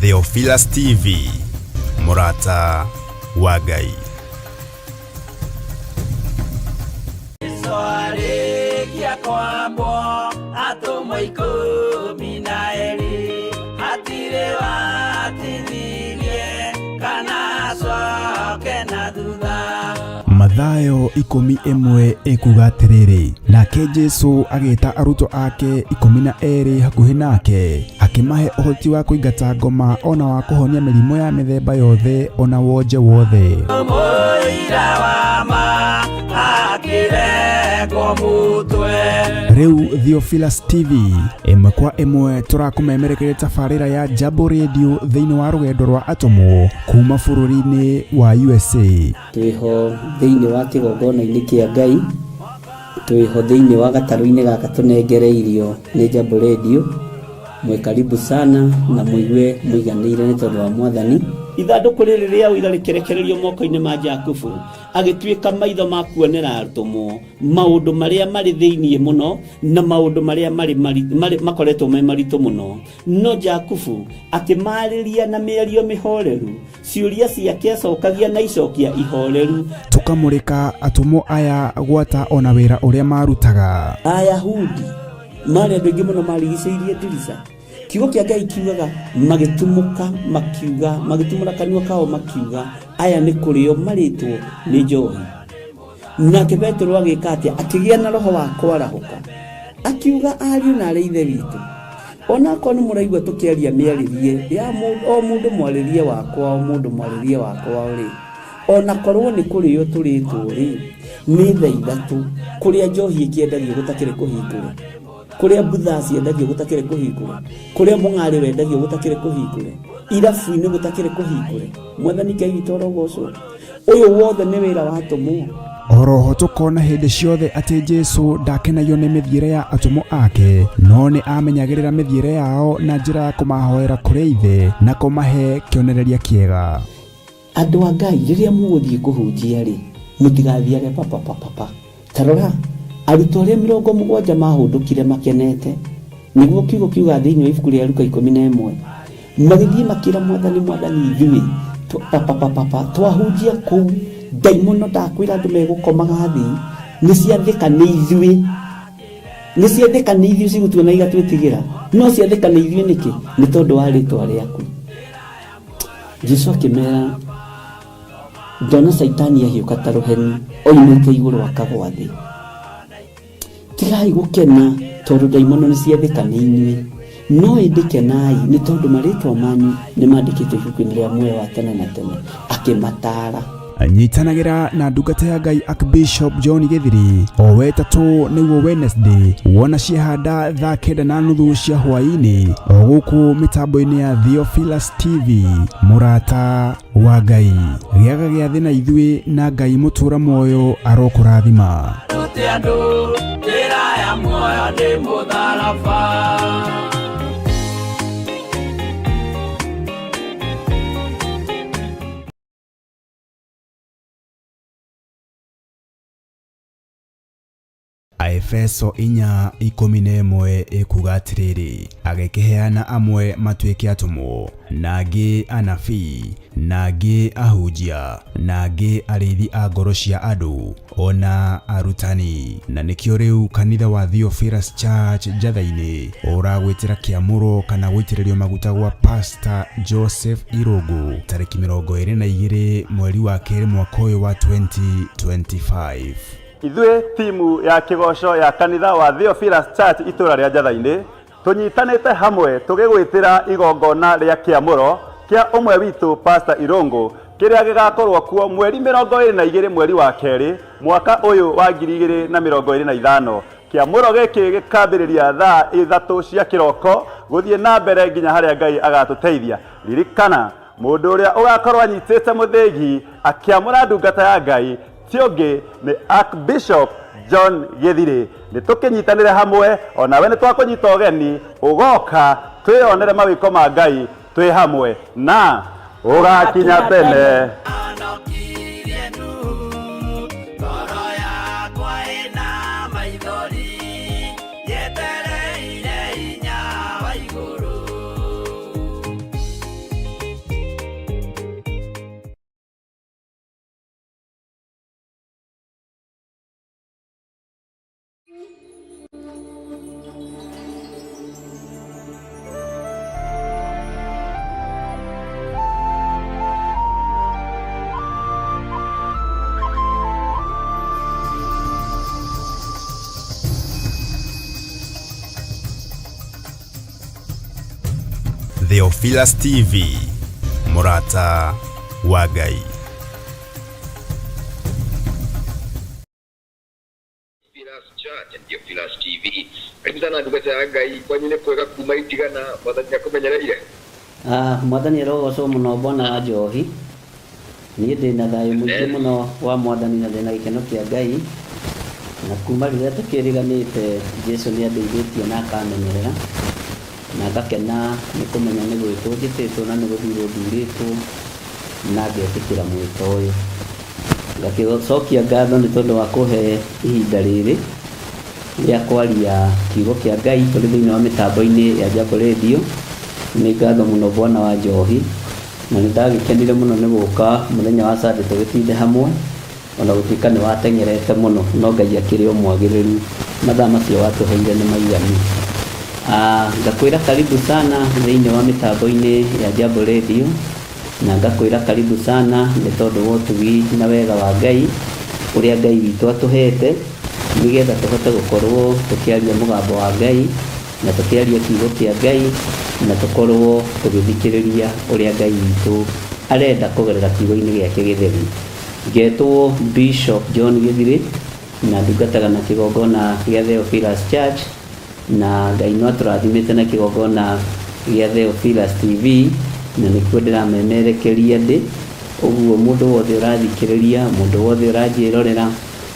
Theophilus TV, mũrata wa Ngai. Arĩkia kwambwo atũmwo 12 hatirĩ watithirie kana acoke na thutha. Mathayo 11 ĩkuga atĩrĩrĩ, nake Jesu agĩta arutwo ake 12 hakuhĩ nake, akĩmahe ũhoti wa kũingata ngoma ona wa kũhonia mĩrimũ ya mĩthemba yothe ona wonje wothe. Mũira wa ma akĩrekwo mũtwe. Rĩu Theophilus TV ĩmwe kwa ĩmwe tũrakũmemerekeria tabarĩra ya Jambo Radio thĩinĩ wa rũgendo rwa atũmwo kuma bũrũri-inĩ wa USA. Twĩho thĩinĩ wa kĩgongona-inĩ kĩa Ngai, twĩho thĩinĩ wa gatarũ-inĩ gaka tũnengereirio nĩ Jambo Radio. Mwĩ karibu sana na mũigue mũiganĩire nĩ tondũ wa Mwathani. Ithandũkũ rĩrĩ rĩa ũira rĩkĩrekererio moko-inĩ ma Jakubu, agĩtuĩka maitho ma kuonera atũmwo maũndũ marĩa marĩ thĩinĩ mũno na maũndũ marĩa marĩ makoretwo me maritũ mũno. No Jakubu akĩmarĩria na mĩario mĩhoreru, ciũria ciake acokagia na icokia ihoreru. Tũkamũrĩka atũmwo aya gwata ona wĩra ũrĩa marutaga. Ayahudi marĩ andũ aingĩ mũno marigicĩirie ndirica. Kiugo kĩa Ngai kiugaga magĩtumũka makiuga, magĩtumũra kanua kao makiuga, aya nĩ kũrĩo marĩtwo nĩ njohi. Nake Petero agĩka atĩa? Akĩgĩa na roho wa kwarahũka, akiuga, ariũ na arĩ ithe witũ, onakorwo nĩ mũraigua tũkĩaria mĩarĩrie ya o mũndũ mwarĩrie wakwa, o mũndũ mwarĩrie wakwa rĩ, onakorwo nĩ kũrĩo tũrĩtwo rĩ, nĩ thaa ithatũ kũrĩa njohi ĩkĩendagio gũtakĩrĩ kũhingũre, kũrĩa mbutha ciendagio gũtakĩrĩ kũhingũre, kũrĩa mũng'arĩ wendagio gũtakĩrĩ kũhingũre, irabu-inĩ gũtakĩrĩ kũhingũre. Mwathani Ngai witũ arogocwo. Ũyũ wothe nĩ wĩra wa atũmwo. Oroho tũkona hĩndĩ ciothe atĩ Jesu ndakenagio nĩ mĩthiĩre ya atũmwo ake, no nĩ amenyagĩrĩra mĩthiĩre yao na njĩra ya kũmahoera kũrĩ Ithe na kũmahe kĩonereria kĩega. Andũ a Ngai, rĩrĩa mũgũthiĩ kũhunjia rĩ, mũtigathiage papapapapa. Ta rora, arutwo arĩa 70 mahũndũkire makenete, nĩguo kiugo kiuga thĩinĩ wa ibuku rĩa Luka 11, magĩthiĩ makĩra Mwathani, Mwathani, ithuĩ papapapapa twahunjia kũu, ndaimono ndakwĩra andũ megũkomaga thĩ, nĩ ciathĩka nĩ ithuĩ, nĩ ciathĩka nĩ ithuĩ cigũtuona igatwĩtigĩra, no ciathĩka nĩ ithuĩ nĩkĩ? Nĩ tondũ wa rĩtwa rĩaku. Jesu akĩmera, ndona Caitani ahiũka ta rũheni oimĩte igũrũ akagwa thĩ. Tigai gũkena tondũ ndaimono nĩ ciathĩka nĩ inyuĩ, no ĩndĩ kenai nĩ tondũ marĩtwa manyu nĩ mandĩkĩtwo ibuku-inĩ rĩa muoyo wa tene na tene. Akĩmataara. Nyitanagĩra na ndungata ya Ngai Archbishop John Gĩthiri o wetatũ nĩguo Wednesday wona ciahanda thaa 9:30 cia hwaĩ-inĩ o gũkũ mĩtambo-inĩ ya Theophilus TV. Mũrata wa Ngai, gĩaga gĩathĩ na ithuĩ na Ngai mũtũra muoyo arokũrathima. Rute andũ njĩra ya muoyo nĩ mũtharaba. Aefeso 4:11 ĩkuga atĩrĩrĩ, agĩkĩheana amwe matuĩke atũmwo, na angĩ anabii, na angĩ ahunjia, na angĩ arĩithi a ngoro cia andũ, ona arutani. Na nĩkĩo rĩu kanitha wa Theophilus Church Njatha-inĩ ũragwĩtĩra kĩamũro kana gũitĩrĩrio maguta gwa Pastor Joseph Irũngũ tarĩki 22 mweri wa kerĩ mwaka ũyũ wa 2025. Ithuĩ timu ya kĩgoco ya kanitha wa Theophilus Church itũra rĩa Njatha-inĩ tũnyitanĩte hamwe tũgĩgwĩtĩra igongona rĩa kĩamũro kĩa ũmwe witũ Pastor Irũngũ kĩrĩa gĩgakorwo kuo mweri 22 mweri wa kerĩ mwaka ũyũ wa 2025. Kĩamũro gĩkĩ gĩkambĩrĩria thaa 3 cia kĩroko gũthiĩ na mbere nginya harĩa Ngai agatũteithia. Ririkana, mũndũ ũrĩa ũgakorwo anyitĩte mũthĩgi akĩamũra ndungata ya Ngai ti ũngĩ nĩ Archbishop John Gĩthirĩ. Nĩ tũkĩnyitanĩre hamwe, onawe nĩ twakũnyita ũgeni ũgoka twĩyonere mawĩko ma Ngai twĩ hamwe na ũgakinya tene. Honokirie Nuhu, ngoro yakwa ĩna maithori, yetereire hinya wa igũrũ. Theophilus TV, mũrata wa Ngai. Theophilus Church and Theophilus TV. Karibu sana ndungata ya Ngai, kwanyu nĩ kwega kuma itigana, Mwathani akũmenyereire. Mwathani arogocwo mũno bwana wa njohi. Niĩ ndĩ na thayũ mũingĩ mũno wa Mwathani na ndĩ na gĩkeno kĩa Ngai, na kuma rĩrĩa tũkĩrĩganĩte Jesu nĩ andeithĩtie na akamenyerera na ngakena nĩ kũmenya nĩ gwĩtwo njĩtĩtwo na nĩ gũthurwo thurĩtwo na ngetĩkĩra mwĩto ũyũ. Ngakĩcokia ngatho nĩ tondũ wa kũhe ihinda rĩrĩ rĩa kwaria kiugo kĩa Ngai tũrĩ thĩinĩ wa mĩtambo-inĩ ya Jambo Radio. Nĩ ngatho mũno bwana wa njohi, na nĩ ndagĩkenire mũno nĩ gũka mũthenya wa Sunday tũgĩtinde hamwe, ona gũtuĩka nĩ wateng'erete mũno, no Ngai akĩrĩ o mwagĩrĩru, mathaa macio watũheire nĩ maiganu. Ngakwĩra karibu sana thĩinĩ wa mĩtambo-inĩ ya Jambo Radio, na ngakwĩra karibu sana nĩ tondũ wa ũtugi na wega wa Ngai ũrĩa Ngai witũ atũhete, nĩgetha tũhote gũkorwo tũkĩaria mũgambo wa Ngai na tũkĩaria kiugo kĩa Ngai na tũkorwo tũgĩthikĩrĩria ũrĩa Ngai witũ arenda kũgerera kiugo-inĩ gĩake gĩtheru. Ngetwo Bishop John Gĩthirĩ na ndungataga na kĩgongona gĩa Theophilus Church, na Ngai no atũrathimĩte na kĩgongona gĩa Theophilus TV, na nĩkuo ndĩramemerekeria ndĩ. Ũguo mũndũ wothe ũrathikĩrĩria, mũndũ wothe ũranjĩrorera,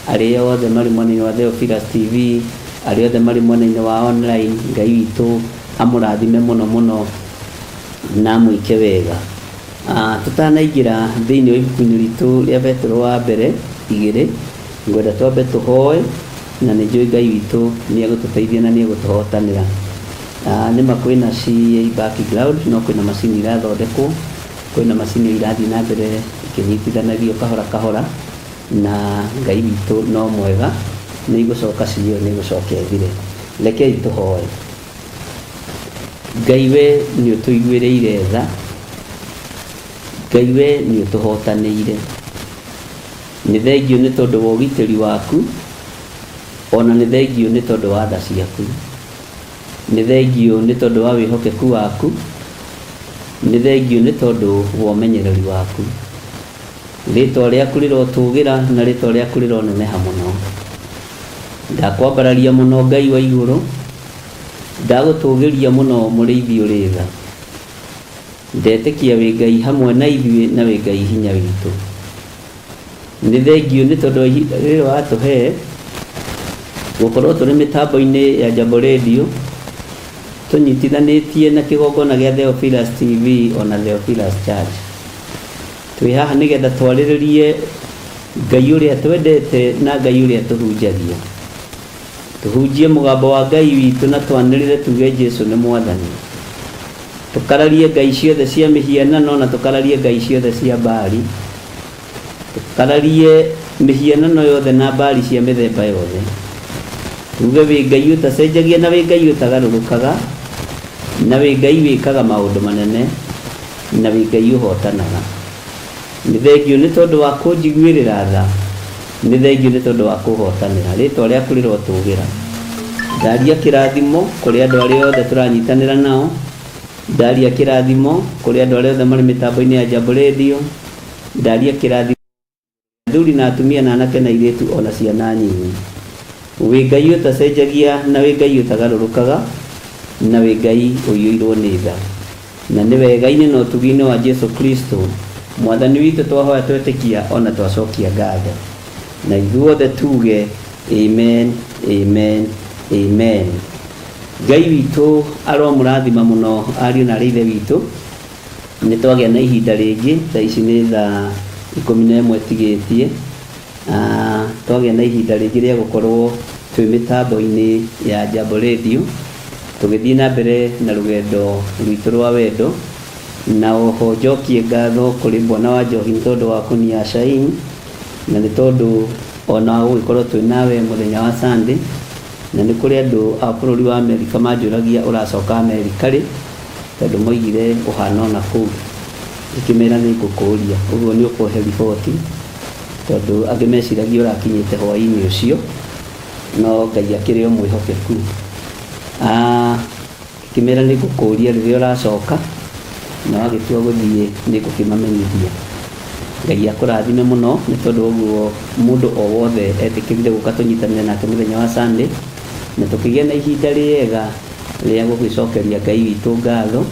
arĩa othe marĩ mwena-inĩ wa Theophilus TV, arĩa othe marĩ mwena-inĩ wa online, Ngai witũ amũrathime mũno mũno na amwĩke wega. Tũtanaingĩra thĩinĩ wa ibuku-inĩ ritũ rĩa Petero wa mbere 2, ngwenda twambe tũhoe, na nĩ njũĩ Ngai witũ nĩ egũtũteithia na nĩ egũtũhotanĩra. Nĩma kwĩna CA background, no kwĩna macini irathondekwo, kwĩna macini irathiĩ na mbere ikĩnyitithanagio kahora kahora, na Ngai witũ no mwega, nĩ igũcoka cio, nĩ igũcoka ĩthire. Rekei tũhoe. Ngai we nĩ ũtũiguĩrĩire tha, Ngai we nĩ ũtũhotanĩire. Nĩ thengio nĩ tondũ wa ũgitĩri waku, ona nĩ thengio nĩ tondũ wa tha ciaku. Nĩ thengio nĩ tondũ wa wĩhokeku waku, nĩ thengio nĩ tondũ wa ũmenyereri waku. Rĩtwa rĩaku rĩrotũgĩra na rĩtwa rĩaku rĩroneneha mũno. Ndakwambararia mũno Ngai wa igũrũ, ndagũtũgĩria mũno mũrĩithi ũrĩ tha. Ndetĩkia wĩ Ngai hamwe na ithuĩ na wĩ Ngai hinya witũ. Nĩ thengio nĩ tondũ wa ihinda rĩrĩ watũhe gũkorwo tũrĩ mĩtambo-inĩ ya Jambo Radio, tũnyitithanĩtie na kĩgongona gĩa Theophilus TV ona Theophilus Church. Twĩ haha nĩgetha twarĩrĩrie Ngai ũrĩa twendete na Ngai ũrĩa tũhunjagia. Tũhunjie mũgambo wa Ngai witũ na twanĩrĩre tuge Jesu nĩ Mwathani. Tũkararie ngai ciothe cia mĩhianano na tũkararie ngai ciothe cia Baali. Tũkararie mĩhianano yothe na Baali cia mĩthemba yothe. Tuge wĩ Ngai ũtacenjagia na wĩ Ngai ũtagarũrũkaga, na wĩ Ngai wĩkaga maũndũ manene, na wĩ Ngai ũhotanaga. Nĩ thengio nĩ tondũ wa kũnjiguĩrĩra tha, nĩ thengio nĩ tondũ wa kũhotanĩra. Rĩtwa rĩaku rĩrotũgĩra. Ndaria kĩrathimo kũrĩ andũ arĩa othe tũranyitanĩra nao, ndaria kĩrathimo kũrĩ andũ arĩa othe marĩ mĩtambo-inĩ ya Jambo Radio, ndaria kĩrathimo athuri na atumia na anake na airĩtu ona ciana nyinyi. Wĩ Ngai ũtacenjagia na wĩ Ngai ũtagarũrũkaga, na wĩ Ngai ũiyũirwo nĩ tha. Na nĩ wega-inĩ na ũtugi-inĩ wa Jesu Kristo Mwathani witũ twahoya twetĩkia ona twacokia ngatho. Na ithuothe tuge amen, amen, amen. Ngai witũ aromũrathima mũno ariũ na arĩ ithe witũ. Nĩ twagĩa na ihinda rĩngĩ, thaa ici nĩ thaa 11 tigĩtie. Twagĩa na ihinda rĩngĩ rĩa gũkorwo twĩ mĩtambo-inĩ ya Jambo Radio, tũgĩthiĩ na mbere na rũgendo rwitũ rwa wendo. Na oho njokie ngatho kũrĩ bwana wa njohi nĩ tondũ wa kũnia Shain, na nĩ tondũ ona gũgĩkorwo twĩ nawe mũthenya wa Sunday. Na nĩ kũrĩ andũ a bũrũri wa Amerika manjũragia ũracoka Amerika rĩ, tondũ moigire ũhana ona kũu. Ngĩkĩmera nĩ ngũkũria, ũguo nĩ ũkũhe riboti, tondũ angĩ meciragia ũrakinyĩte hwaĩ-inĩ ũcio, no Ngai akĩrĩ o mwĩhokeku. Ngĩkĩmera nĩ ngũkũria rĩrĩa ũracoka, na wagĩtua gũthiĩ nĩ ngũkĩmamenyithia. Ngai akũrathime mũno nĩ tondũ wa ũguo mũndũ o wothe etĩkĩrire gũka tũnyitanĩre nake mũthenya wa Sunday, na tũkĩgĩa na ihinda rĩega rĩa gũgĩcokeria Ngai witũ ngatho,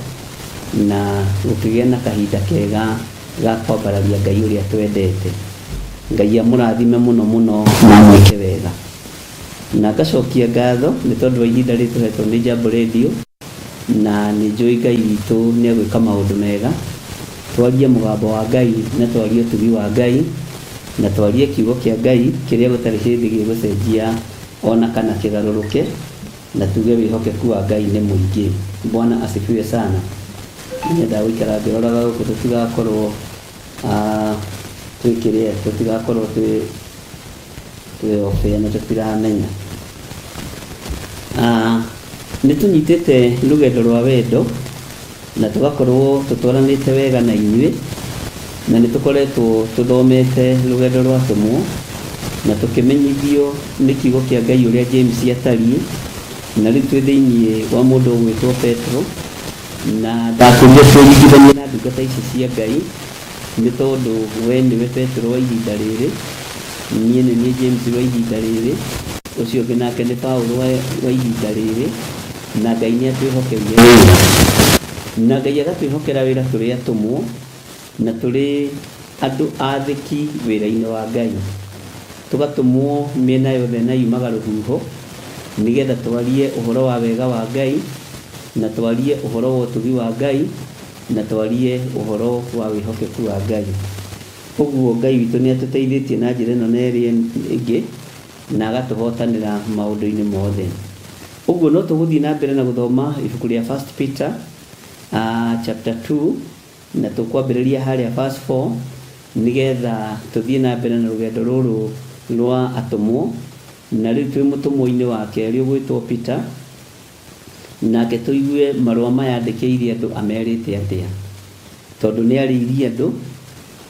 na gũkĩgĩa na kahinda kega ga kwambararia Ngai ũrĩa twendete. Ngai amũrathime mũno mũno na amwĩke wega. Na ngacokia ngatho nĩ tondũ wa ihinda rĩrĩ tũhetwo nĩ Jambo Radio, na nĩ njũĩ Ngai witũ nĩ egwĩka maũndũ mega. Twarie mũgambo wa Ngai na twarie ũtugi wa Ngai na twarie kiugo kĩa Ngai kĩrĩa gũtarĩ hĩndĩ gĩgũcenjia ona kana kĩgarũrũke, na tuge wĩhokeku wa Ngai nĩ mũingĩ. Bwana asifiwe sana. Nyendaga gũikara ngĩroraga gũkũ tũtigakorwo twĩ kĩrĩa, tũtigakorwo twĩ twĩ off air na tũtiramenya. Nĩ tũnyitĩte rũgendo rwa wendo na tũgakorwo tũtwaranĩte wega na inyuĩ, na nĩ tũkoretwo tũthomete rũgendo rwa atũmwo na tũkĩmenyithio nĩ kiugo kĩa Ngai ũrĩa James atariĩ, na rĩu twĩ thĩinĩ wa mũndũ ũgwĩtwo Petro, na ndakwĩrire twĩringithanie na ndungata ici cia Ngai nĩ tondũ we nĩwe Petro wa ihinda rĩrĩ, niĩ nĩ niĩ James wa ihinda rĩrĩ, ũcio ũngĩ nake nĩ Paulo wa ihinda rĩrĩ, na Ngai nĩ atwĩhokeire wĩra. Na Ngai agatwĩhokera wĩra tũrĩ atũmwo na tũrĩ andũ athĩki wĩra-inĩ wa Ngai. Tũgatũmwo mĩena yothe na yumaga rũhuho nĩgetha twarie ũhoro wa wega wa Ngai, na twarie ũhoro wa ũtugi wa Ngai, na twarie ũhoro wa wĩhokeku wa Ngai. Ũguo Ngai witũ nĩ atũteithĩtie na njĩra ĩno na ĩrĩa ĩngĩ, na agatũhotanĩra maũndũ-inĩ mothe. Ũguo no tũgũthiĩ na mbere na gũthoma ibuku rĩa First Peter chapter 2, na tũkwambĩrĩria harĩa verse 4 nĩgetha tũthiĩ na mbere na rũgendo rũrũ rwa atũmwo. Na rĩu twĩ mũtũmwo-inĩ wa kerĩ ũgwĩtwo Peter, nake tũigue marũa maya andĩkĩire andũ amerĩte atĩa. Tondũ nĩ arĩirie andũ,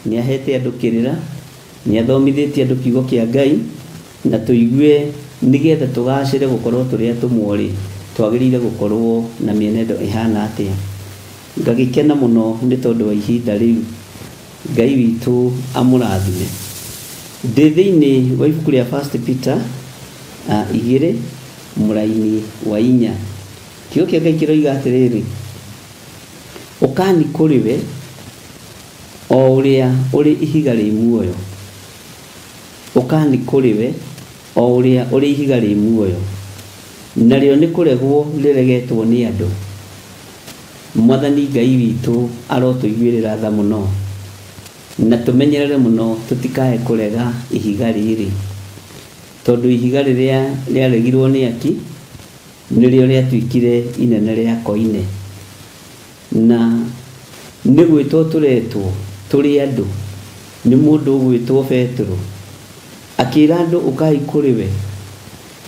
nĩ ahete andũ kĩrĩra, nĩ athomithĩtie andũ kiugo kĩa Ngai, na tũigue nĩgetha tũgacĩre gũkorwo tũrĩ atũmwo-rĩ, twagĩrĩire gũkorwo na mĩenendo ĩhana atĩa. Ngagĩkena mũno nĩ tondũ wa ihinda rĩu. Ngai witũ amũrathime. Ndĩ thĩinĩ wa ibuku rĩa First Peter igĩrĩ mũraini wa inya. Kiugo kĩa Ngai kĩroiga atĩrĩrĩ, Ũkani kũrĩ we, o ũrĩa ũrĩ ihiga rĩ muoyo. Ũkani kũrĩ we, o ũrĩa ũrĩ ihiga rĩ muoyo, narĩo nĩ kũregwo rĩregetwo nĩ andũ. Mwathani Ngai witũ arotũiguĩrĩra tha mũno, na tũmenyerere mũno tũtikae kũrega ihiga rĩrĩ, tondũ ihiga rĩrĩa rĩaregirwo nĩ aki, nĩrĩo rĩatuĩkire inene rĩa koine. Na nĩ gwĩtwo tũretwo tũrĩ andũ nĩ mũndũ ũgwĩtwo Petero, akĩĩra andũ ũkai kũrĩ we,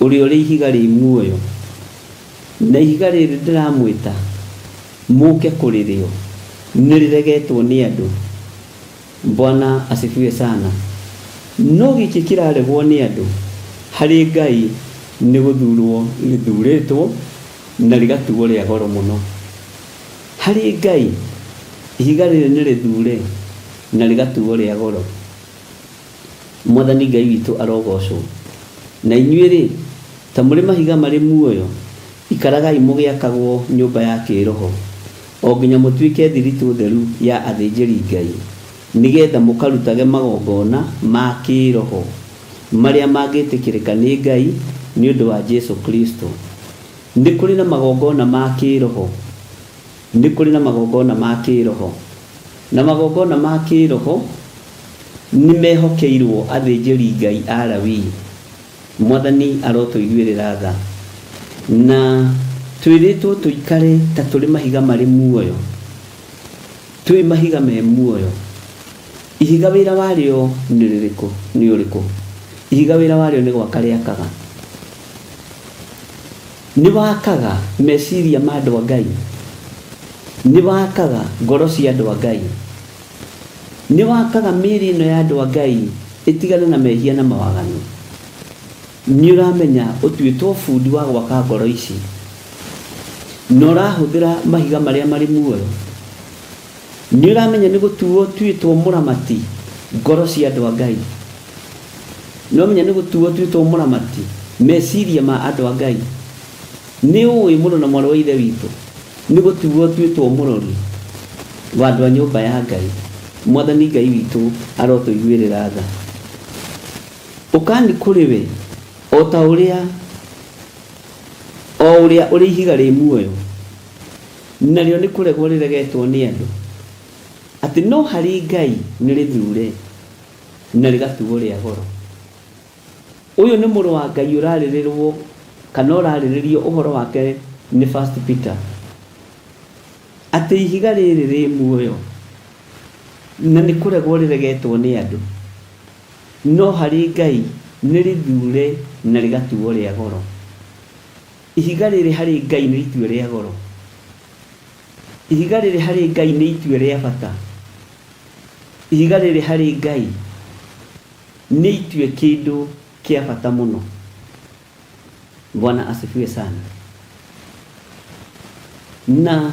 ũrĩa ũrĩ ihiga rĩ muoyo. Na ihiga rĩrĩ ndĩramwĩta mũke kũrĩ rĩo, nĩrĩregetwo nĩ andũ. Bwana asifiwe sana. No gĩkĩ kĩraregwo nĩ andũ, harĩ Ngai nĩ gũthurwo rĩthurĩtwo na rĩgatuo rĩa goro mũno. Harĩ Ngai, ihiga rĩrĩ nĩ rĩthure na rĩgatuo rĩa goro. Mwathani Ngai witũ arogocwo. Na inyuĩ-rĩ, ta mũrĩ mahiga marĩ muoyo, ikaragai mũgĩakagwo nyũmba ya kĩĩroho, o nginya mũtuĩke thiritũ theru ya athĩnjĩri-Ngai, nĩ getha mũkarutage magongona ma kĩĩroho marĩa mangĩtĩkĩrĩka nĩ Ngai nĩ ũndũ wa Jesu Kristo. Nĩ kũrĩ na magongona ma kĩĩroho. Nĩ kũrĩ na magongona ma kĩĩroho. Na magongona ma kĩĩroho nĩ mehokeirwo athĩnjĩri Ngai a Lawii. Mwathani arotũiguĩrĩra tha. Na twĩrĩtwo tũikare ta tũrĩ mahiga marĩ muoyo. Twĩ mahiga me muoyo. Ihiga wĩra warĩo nĩ rĩrĩkũ? Nĩ ũrĩkũ? Ihiga wĩra warĩo nĩ gwaka rĩakaga. Nĩ wakaga meciria ma andũ a Ngai? Nĩ wakaga ngoro cia andũ a Ngai? Nĩ wakaga mĩĩrĩ ĩno ya andũ a Ngai ĩtigane na mehia na mawaganu? Nĩ ũramenya ũtuĩtwo bundi wa gwaka ngoro ici na ũrahũthĩra mahiga marĩa marĩ muoyo? Nĩ ũramenya nĩ gũtuo ũtuĩtwo mũramati ngoro cia andũ a Ngai? Nĩ ũramenya nĩ gũtuo ũtuĩtwo mũramati meciria ma andũ a Ngai? Nĩ ũĩ mũrũ na mwarĩ wa Ithe witũ nĩ gũtuo ũtuĩtwo mũrori wa andũ a nyũmba ya Ngai? Mwathani Ngai witũ arotũiguĩrĩra tha. Ũkani kũrĩ we o ta ũrĩa o ũrĩa ũrĩ ihiga rĩ muoyo, narĩo nĩ kũregwo rĩregetwo nĩ andũ, atĩ no harĩ Ngai nĩ rĩthure na rĩgatuo rĩa goro. Ũyũ nĩ mũrũ wa Ngai ũrarĩrĩrwo kana ũrarĩrĩrio ũhoro wake nĩ First Peter, atĩ ihiga rĩrĩ rĩ muoyo na nĩ kũregwo rĩregetwo nĩ andũ, no harĩ Ngai nĩ rĩthure na rĩgatuo rĩa goro. Ihiga rĩrĩ harĩ Ngai nĩ itue rĩa goro. Ihiga rĩrĩ harĩ Ngai nĩ itue rĩa bata. Ihiga rĩrĩ harĩ Ngai nĩ itue kĩndũ kĩa bata mũno. Bwana asifiwe sana. Na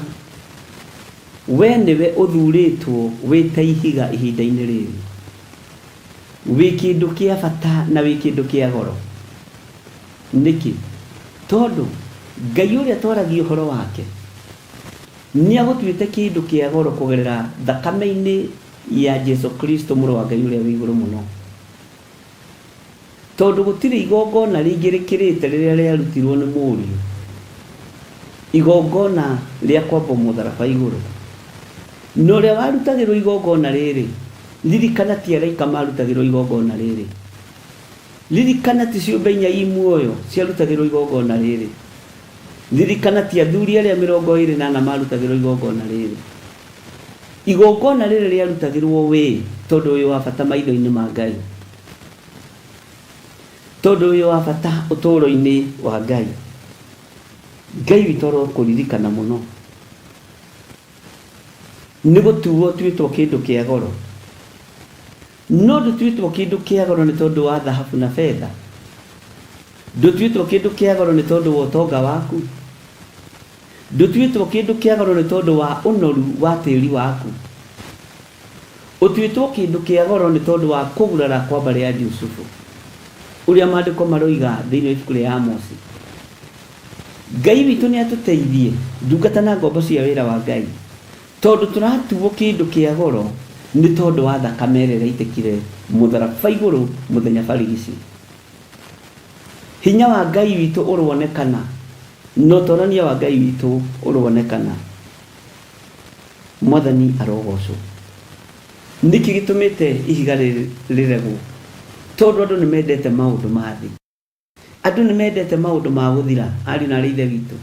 we nĩwe ũthurĩtwo wĩ ta ihiga ihinda-inĩ rĩrĩ. Wĩ kĩndũ kĩa bata na wĩ kĩndũ kĩa goro. Nĩkĩ? Tondũ Ngai ũrĩa twaragia ũhoro wake nĩ agũtuĩte kĩndũ kĩa goro kũgerera thakame-inĩ ya Jesu Kristo mũrũ wa Ngai ũrĩa wĩ igũrũ mũno. Tondũ gũtirĩ igongona rĩngĩ rĩkĩrĩte rĩrĩa rĩarutirwo nĩ Mũriũ, igongona rĩa kwambwo mũtharaba igũrũ. Na ũrĩa warutagĩrwo igongona rĩrĩ, ririkana ti araika marutagĩrwo igongona rĩrĩ. Ririkana ti ciũmbe inya i muoyo ciarutagĩrwo igongona rĩrĩ. Ririkana ti athuri arĩa 24 marutagĩrwo igongona rĩrĩ. Igongona rĩrĩ rĩarutagĩrwo wee tondũ wĩ wa bata maitho-inĩ ma Ngai. Tondũ wĩ wa bata ũtũũro-inĩ wa Ngai. Ngai witũ arokũririkana mũno. Nĩ gũtuo ũtuĩtwo kĩndũ kĩa goro. No ndũtuĩtwo kĩndũ kĩa goro nĩ tondũ wa thahabu na betha. Ndũtuĩtwo kĩndũ kĩa goro nĩ tondũ wa ũtonga waku. Ndũtuĩtwo kĩndũ kĩa goro nĩ tondũ wa ũnoru wa tĩri waku. Ũtuĩtwo kĩndũ kĩa goro nĩ tondũ wa kũgurara kwa mbarĩ ya Jusufu, ũrĩa maandĩko maroiga thĩinĩ wa ibuku rĩa Amosi. Ngai witũ nĩ atũteithie, ndungata na ngombo cia wĩra wa Ngai, tondũ tũratuo kĩndũ kĩa goro nĩ tondũ wa thakame ĩrĩa ĩraitĩkire mũtharaba igũrũ mũthenya barigici. Hinya wa Ngai witũ ũroonekana, na ũtorania wa Ngai witũ ũroonekana. Mwathani arogocwo. Nĩkĩ gĩtũmĩte ihiga rĩrĩ rĩregwo? Tondũ andũ nĩ mendete maũndũ ma thĩ. Andũ nĩ mendete maũndũ ma gũthira, ariũ na aarĩ a Ithe witũ.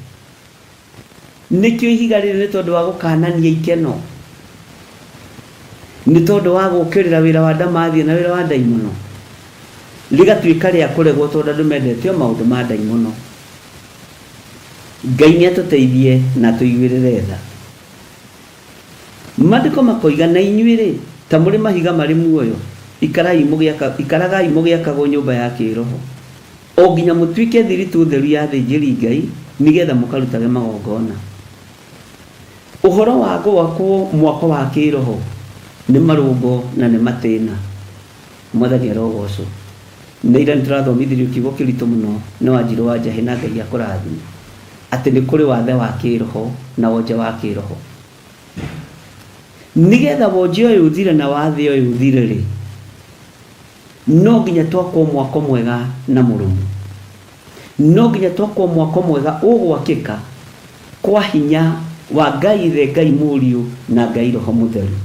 Nĩkĩo ihiga rĩrĩ nĩ tondũ wa gũkanania ikeno, nĩ tondũ wa gũũkĩrĩra wĩra wa ndamathia na wĩra wa ndaimono, rĩgatuĩka rĩa kũregwo tondũ andũ mendete o maũndũ ma ndaimono. Ngai nĩ atũteithie na atũiguĩrĩre tha. Maandĩko makoiga, Na inyuĩ-rĩ, ta mũrĩ mahiga marĩ muoyo, ikarai mũgĩaka, ikaragai mũgĩakagwo nyũmba ya kĩĩroho, o nginya mũtuĩke thiritũ theru ya athĩnjĩri-Ngai, nĩ getha mũkarutage magongona. Ũhoro wa gwakwo mwako wa kĩĩroho nĩ marũngo na nĩ matĩna. Mwathani arogocwo. Na ira nĩ tũrathomithirio kiugo kĩritũ mũno nĩ Wanjirũ wa Njahĩ na Ngai akũrathime. Atĩ nĩ kũrĩ wathe wa kĩĩroho na wonje wa kĩĩroho. Nĩgetha wonje ũyũ ũthire na wathe ũyũ ũthire-rĩ, no nginya twakwo mwako mwega na mũrũmu. No nginya twakwo mwako mwega ũgwakĩka kwa hinya wa Ngai Ithe, Ngai Mũriũ na Ngai Roho Mũtheru.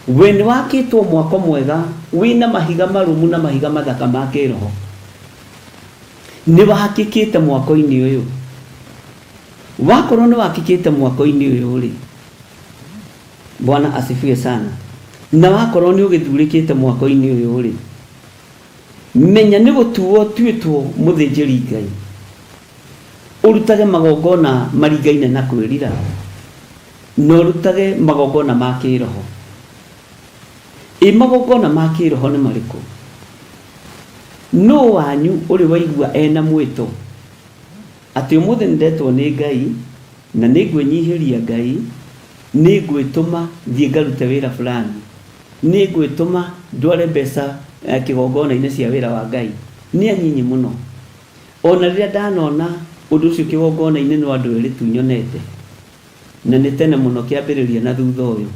We nĩ wakĩtwo mwako mwega wĩna mahiga marũmu na mahiga mathaka ma kĩĩroho. Nĩ wakĩkĩte mwako-inĩ ũyũ. Wakorwo nĩ wakĩkĩte mwako-inĩ ũyũ-rĩ, Bwana asifiwe sana, na wakorwo nĩ ũgĩthurĩkĩte mwako-inĩ ũyũ-rĩ, menya nĩ gũtuo ũtuĩtwo mũthĩnjĩri Ngai. Ũrutage magongona maringaine na kwĩrira, na ũrutage magongona ma kĩroho. Ĩ magongona ma kĩroho nĩ marĩkũ? Nũ wanyu ũrĩ waigua ena mwĩto atĩ ũmũthĩ nĩndetwo nĩ Ngai na nĩngwĩnyihĩria Ngai, nĩngwĩtũma thiĩ ngarute wĩra fulani, nĩngwĩtũma ndware mbeca kĩgongona-inĩ cia wĩra wa Ngai? Nĩ anyinyi mũno. Ona rĩrĩa ndanona ũndũ ũcio kĩgongona-inĩ no andũ erĩ tu nyonete, na nĩ tene mũno kĩambĩrĩria na thutha ũyũ.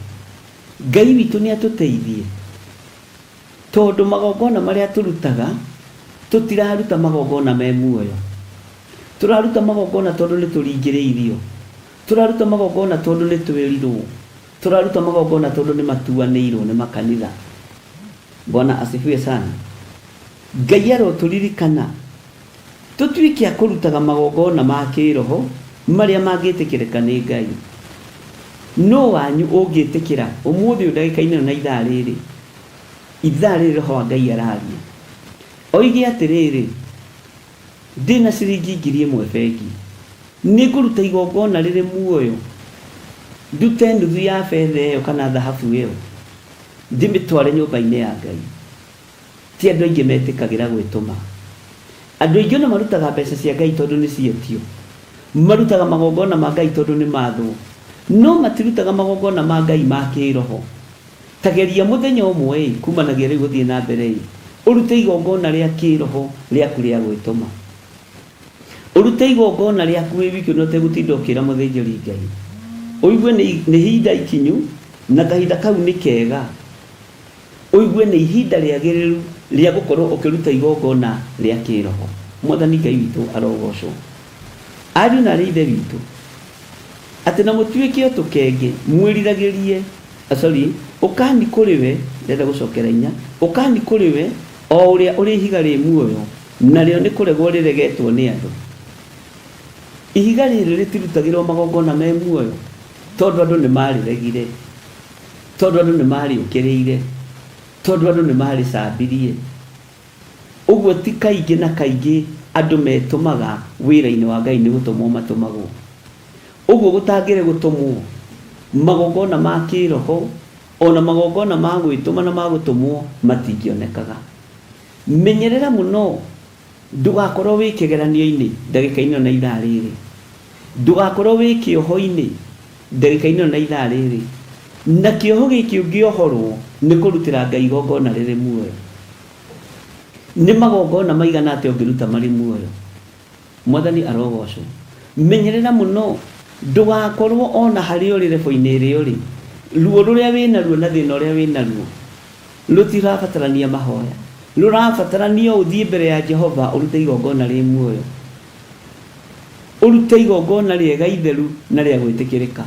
Ngai witũ nĩ atũteithie, tondũ magongona marĩa tũrutaga, tũtiraruta magongona me muoyo. Tũraruta magongona tondũ nĩ tũringĩrĩirio. Tũraruta magongona tondũ nĩ twĩrirwo. Tũraruta magongona tondũ nĩ matuanĩirwo nĩ makanitha. Bwana asifiwe sana. Ngai arotũririkana tũtuĩke a kũrutaga magongona ma kĩĩroho marĩa mangĩtĩkĩrĩka nĩ Ngai. Nũ wanyu ũngĩtĩkĩra ũmũthĩ ũyũ ndagĩka-inĩ ĩno na ithaa rĩrĩ, ithaa rĩrĩ Roho wa Ngai araria, oige atĩrĩrĩ, Ndĩna ciringi 1000 bengi, nĩngũruta igongona rĩrĩ muoyo, ndute nuthu ya betha ĩyo kana thahabu ĩyo, ndĩmĩtware nyũmba-inĩ ya Ngai. Ti andũ aingĩ metĩkagĩra gwĩtũma. Andũ aingĩ ona marutaga mbeca cia Ngai tondũ nĩ cietio. Marutaga magongona ma Ngai tondũ nĩ mathwo. No matirutaga magongona ma Ngai ma kĩĩroho. Ta geria mũthenya ũmwe-ĩ, kumanagia rĩu gũthiĩ na mbere-ĩ, ũrute igongona rĩa kĩĩroho rĩaku rĩa gwĩtũma. Ũrute igongona rĩaku wĩ wiki ona ũtegũtinda ũkĩra mũthĩnjĩri Ngai. Ũigue nĩ ihinda ikinyu na kahinda kau nĩ kega. Ũigue nĩ ihinda rĩagĩrĩru rĩa gũkorwo ũkĩruta igongona rĩa kĩĩroho. Mwathani Ngai witũ arogocwo. Ariũ na aarĩ a Ithe witũ, atĩ na mũtuĩke o tũkenge, mwĩriragĩrie, sorry, ũkani kũrĩ we, ndĩrenda gũcokera inya, ũkani kũrĩ we, o ũrĩa ũrĩ ihiga rĩ muoyo, narĩo nĩ kũregwo rĩregetwo nĩ andũ. Ihiga rĩrĩ rĩtirutagĩrwo magongona me muoyo, tondũ andũ nĩ marĩregire. Tondũ andũ nĩ maarĩũkĩrĩire, tondũ andũ nĩ maarĩcambirie. Ũguo ti kaingĩ na kaingĩ andũ metũmaga wĩra-inĩ wa Ngai nĩ gũtũmwo matũmagwo. Ũguo gũtangĩrĩ gũtũmwo, magongona ma kĩroho o na magongona ma gwĩtũma na ma gũtũmwo matingĩonekaga. Menyerera mũno ndũgakorwo wĩ kĩgeranio-inĩ ndagĩka-inĩ ĩno na ithaa rĩrĩ. Ndũgakorwo wĩ kĩoho-inĩ ndagĩka-inĩ ĩno na ithaa rĩrĩ. Na kĩoho gĩkĩ ũngĩohorwo nĩ kũrutĩra Ngai igongona rĩrĩ muoyo. Nĩ magongona maigana atĩa ũngĩruta marĩ muoyo? Mwathani arogocwo. Menyerera mũno ndũgakorwo o na harĩa ũrĩ level-inĩ ĩrĩa ũrĩ, ruo rũrĩa wĩnaruo na thĩna ũrĩa wĩnaruo rũtirabatarania mahoya. Rũrabatarania ũthiĩ mbere ya Jehova ũrute igongona rĩ muoyo. Ũrute igongona rĩega itheru na rĩa gwĩtĩkĩrĩka.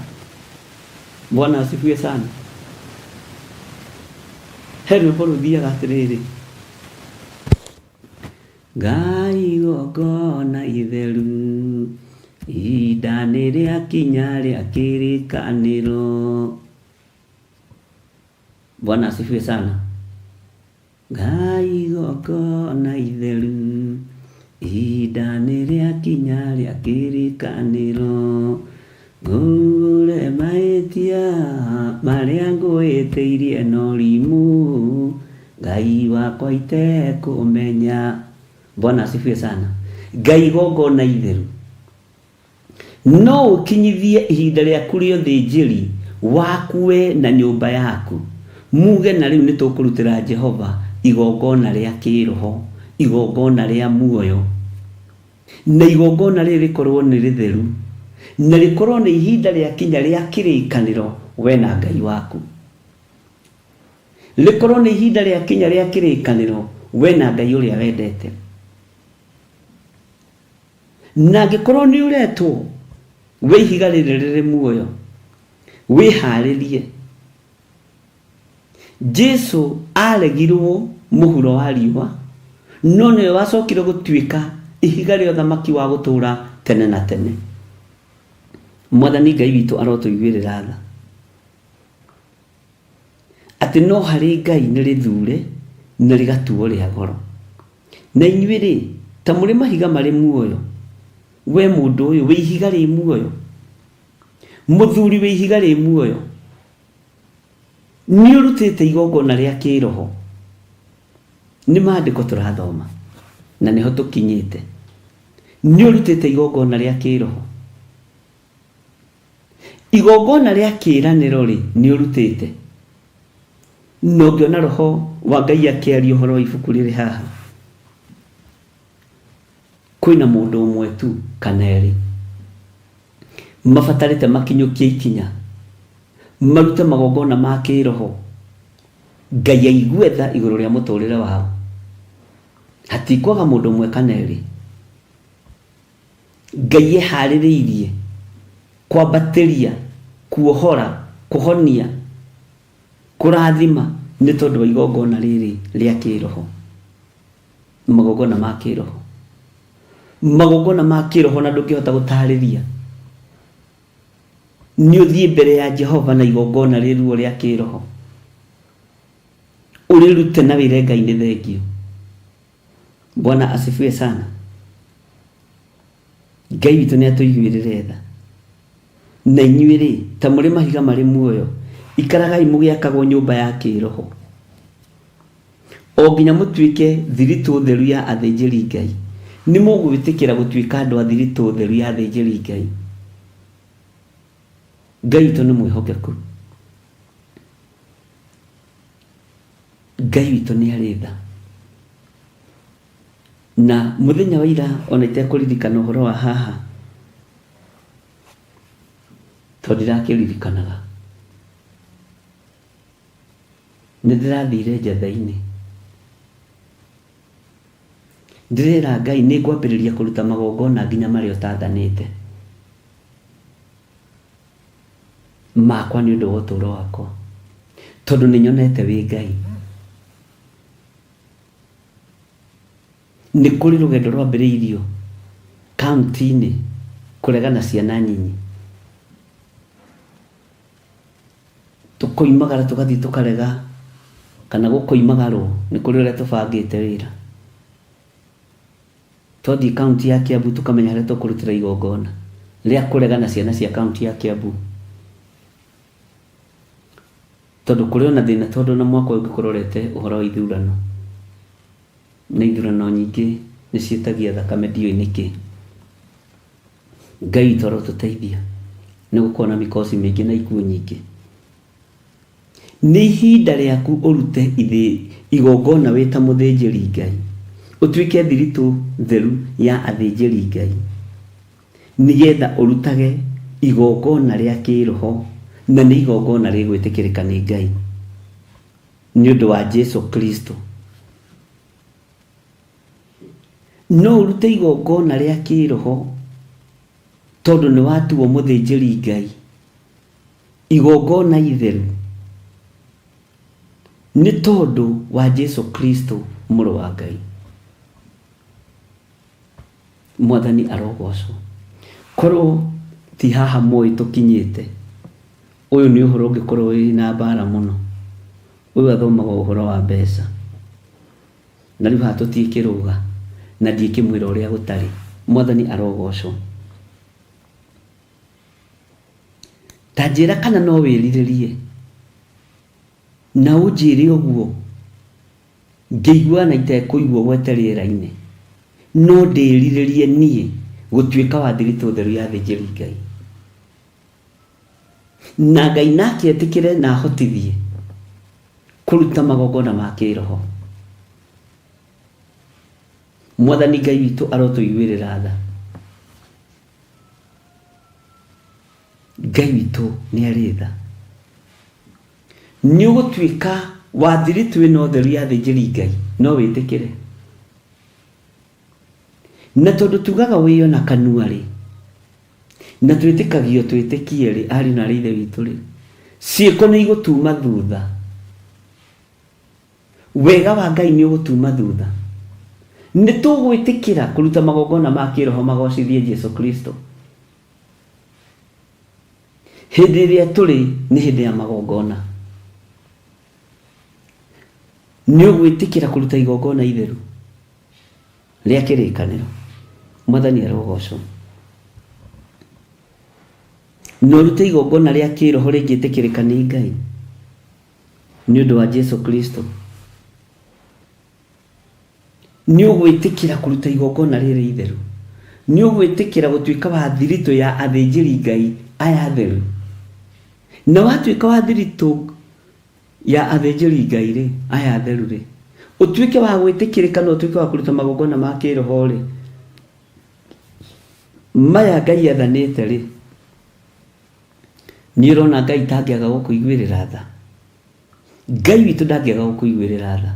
Bwana asifiwe sana. He rwĩmbo rũthiaga atĩrĩrĩ, Ngai igongona itheru, ihinda nĩ rĩakinya rĩa kĩrĩkanĩro. Bwana asifiwe sana. Ngai igongona itheru, ihinda nĩ rĩakinya rĩa kĩrĩkanĩro. Ngũre mahĩtia marĩa ngũhĩtĩirie na ũrimũ, Ngai wakwa itekũmenya. Bwana asifiwe sana. Ngai igongona itheru. No ũkinyithie ihinda rĩaku rĩa ũthĩnjĩri waku we na nyũmba yaku, muuge na rĩu nĩtũkũrutĩra Jehova igongona rĩa kĩĩroho, igongona rĩa muoyo, na igongona rĩrĩ rĩkorwo nĩ rĩtheru, na rĩkorwo nĩ ihinda rĩakinya rĩa kĩrĩkanĩro we na Ngai waku. Rĩkorwo nĩ ihinda rĩakinya rĩa kĩrĩkanĩro we na Ngai ũrĩa wendete. Na angĩkorwo nĩ ũretwo wĩ ihiga rĩrĩ rĩrĩ muoyo, wĩharĩrie. Jesu aregirwo mũhuro wa riũa, no nĩwe wacokire gũtuĩka ihiga rĩa ũthamaki wa gũtũũra tene na tene. Mwathani Ngai witũ arotũiguĩrĩra tha. Atĩ no harĩ Ngai nĩ rĩthure na rĩgatuo rĩa goro. Na inyuĩ-rĩ, ta mũrĩ mahiga marĩ muoyo, We mũndũ ũyũ wĩ ihiga rĩ muoyo, mũthuri wĩ ihiga rĩ muoyo, nĩ ũrutĩte igongona rĩa kĩroho. Nĩ maandĩko tũrathoma na nĩho tũkinyĩte. Nĩ ũrutĩte igongona rĩa kĩroho. Igongona rĩa kĩĩranĩro rĩ, nĩ ũrutĩte. Na ũngĩona roho wa Ngai akĩaria ũhoro wa ibuku rĩrĩ haha, kwĩna mũndũ ũmwe tu kana erĩ mabatarĩte makinyũkie ikinya marute magongona ma kĩroho, Ngai aigue tha igũrũ rĩa mũtũrĩre wao. Hatikwaga mũndũ ũmwe kana erĩ. Ngai eharĩrĩirie kwambatĩria, kuohora, kũhonia, kũrathima nĩ tondũ wa igongona rĩrĩ rĩa kĩroho. Magongona ma kĩroho. Magongona ma kĩroho na ndũngĩhota gũtarĩria. Nĩ ũthiĩ mbere ya Jehova na igongona rĩruo rĩa kĩroho. Ũrĩrute na wĩre Ngai nĩ thengio. Bwana asifiwe sana. Ngai witũ nĩ atũiguĩrĩre tha. Na inyuĩ rĩ, ta mũrĩ mahiga marĩ muoyo, ikaragai mũgĩakagwo nyũmba ya kĩĩroho, o nginya mũtuĩke thiritũ theru ya athĩnjĩri Ngai. Nĩ mũgwĩtĩkĩra gũtuĩka andũ a thiritũ theru ya athĩnjĩri Ngai? Ngai witũ nĩ mwĩhokeku. Ngai witũ nĩ arĩ tha. Na mũthenya wa ira ona itekũririkana ũhoro wa haha, tondũ ndirakĩririkanaga, nĩ ndĩrathire njatha-inĩ. Ndĩrera Ngai nĩ ngwambĩrĩria kũruta magongona nginya marĩa ũtathanĩte makwa nĩ ũndũ wa ũtũũro wakwa, tondũ nĩ nyonete wĩ Ngai. Nĩ kũrĩ rũgendo rwambĩrĩirio kaunti-inĩ kũregana ciana nyinyi. Tũkoimagara tũgathiĩ tũkarega kana gũkoimagarwo nĩ kũrĩ ũrĩa tũbangĩte wĩra. Twathiĩ kaunti ya Kiambu tũkamenya harĩa tũkũrutĩra igongona rĩa kũregana ciana cia kaunti ya Kiambu. Tondũ kũrĩ ona thĩna tondũ ona mwaka ũyũ ũngĩkorwo ũrete ũhoro wa ithurano, na ithurano nyingĩ nĩ ciĩtagia thakame ndiũĩ nĩkĩ. Ngai witũ arotũteithia nĩ gũkorwo na mikosi mĩingĩ na ikuũ nyingĩ. Nĩ ihinda rĩaku ũrute ithĩ igongona wĩ ta mũthĩnjĩri Ngai, ũtuĩke thiritũ theru ya athĩnjĩri Ngai. Nĩgetha ũrutage igongona rĩa kĩĩroho, na nĩ igongona rĩgwĩtĩkĩrĩka nĩ Ngai nĩ ũndũ wa Jesu Kristo. No ũrute igongona rĩa kĩĩroho tondũ nĩ watuo mũthĩnjĩri Ngai, igongona itheru nĩ tondũ wa Jesu Kristo mũrũ wa Ngai. Mwathani arogocwo. Korwo ti haha moĩ tũkinyĩte, ũyũ nĩ ũhoro ũngĩkorwo wĩ na mbara mũno. Ũyũ athomaga ũhoro wa mbeca. Na rĩu haha tũtiĩkĩrũga na ndiĩkĩmwĩra ũrĩa gũtarĩ. Mwathani arogocwo. Ta njĩra kana no wĩrirĩrie na ũnjĩre ũguo. Ngĩigua na itekũigua gwete rĩera-inĩ, no ndĩĩrirĩrie niĩ gũtuĩka wa thiritũ theru ya athĩnjĩri Ngai. Na Ngai nake etĩkĩre na ahotithie kũruta magongona ma kĩĩroho. Mwathani Ngai witũ arotũiguĩrĩra tha. Ngai witũ nĩ arĩ tha. Nĩ ũgũtuĩka wa thiritũ ĩno theru ya athĩnjĩri Ngai, no wĩtĩkĩre. Na tondũ tugaga wĩyo na kanua-rĩ, na twĩtĩkagio twĩtĩkie-rĩ, ariũ na aarĩ a Ithe witũ-rĩ, ciĩko nĩ igũtuma thutha. Wega wa Ngai nĩ ũgũtuma thutha. Nĩ tũgwĩtĩkĩra kũruta magongona ma kĩroho magocithie Jesu Kristo. Hĩndĩ ĩrĩa tũrĩ nĩ hĩndĩ ya magongona. Nĩ ũgwĩtĩkĩra kũruta igongona itheru rĩa kĩrĩkanĩro. Mwathani arogocwo. Na ũrute igongona rĩa kĩroho rĩngĩtĩkĩrĩka nĩ Ngai nĩ ũndũ wa Jesu Kristo. Nĩ ũgwĩtĩkĩra kũruta igongona rĩrĩ itheru? Nĩ ũgwĩtĩkĩra gũtuĩka wa thiritũ ya athĩnjĩri Ngai aya atheru? Na watuĩka wa thiritũ ya athĩnjĩri Ngai rĩ, aya atheru rĩ, ũtuĩke wa gwĩtĩkĩrĩka na ũtuĩke wa kũruta magongona ma kĩroho rĩ, maya Ngai athanĩte rĩ, nĩ ũrona Ngai tangĩaga gũkũiguĩrĩra tha? Ngai witũ ndangĩaga gũkũiguĩrĩra tha.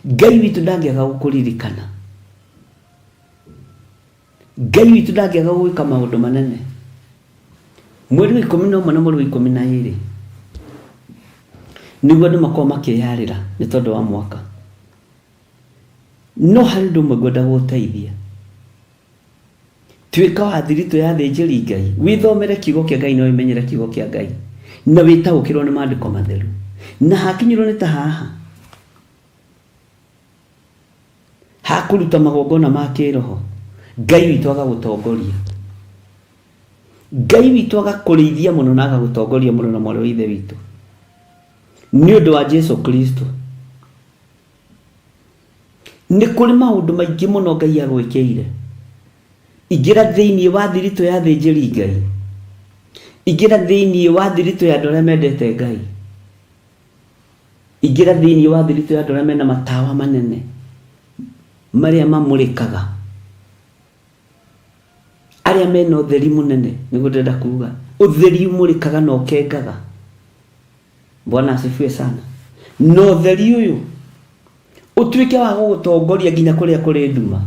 Ngai witũ ndangĩaga gũkũririkana. Ngai witũ ndangĩaga gwĩka maũndũ manene. Mweri wa 11 na mweri wa 12 nĩguo andũ makoragwo makĩyarĩra nĩ tondũ wa mwaka. No harĩ ũndũ ũmwe ngwenda gũgũteithia. Tuĩka wa thiritũ ya athĩnjĩri Ngai, wĩthomere kiugo kĩa Ngai na wĩmenyere kiugo kĩa Ngai, na wĩtaũkĩrwo nĩ maandĩko matheru. Na hakinyĩrwo nĩ ta haha, ha kũruta magongona ma kĩroho, Ngai witũ agagũtongoria. Ngai witũ agakũrĩithia mũno na agagũtongoria mũno na mwarĩ wa Ithe witũ. Nĩ ũndũ wa Jesu Kristo. Nĩ kũrĩ maũndũ maingĩ mũno Ngai agwĩkĩire. Ingĩra thĩinĩ wa thiritũ ya athĩnjĩri Ngai. Ingĩra thĩinĩ wa thiritũ ya andũ arĩa mendete Ngai. Ingĩra thĩinĩ wa thiritũ ya andũ arĩa mena matawa manene marĩa mamũrĩkaga. Arĩa mena ũtheri mũnene, nĩguo ndĩrenda kuga. Ũtheri ũmũrĩkaga na ũkengaga. Bwana asifiwe sana. Na ũtheri ũyũ ũtuĩke wa gũgũtongoria nginya kũrĩa kũrĩ nduma,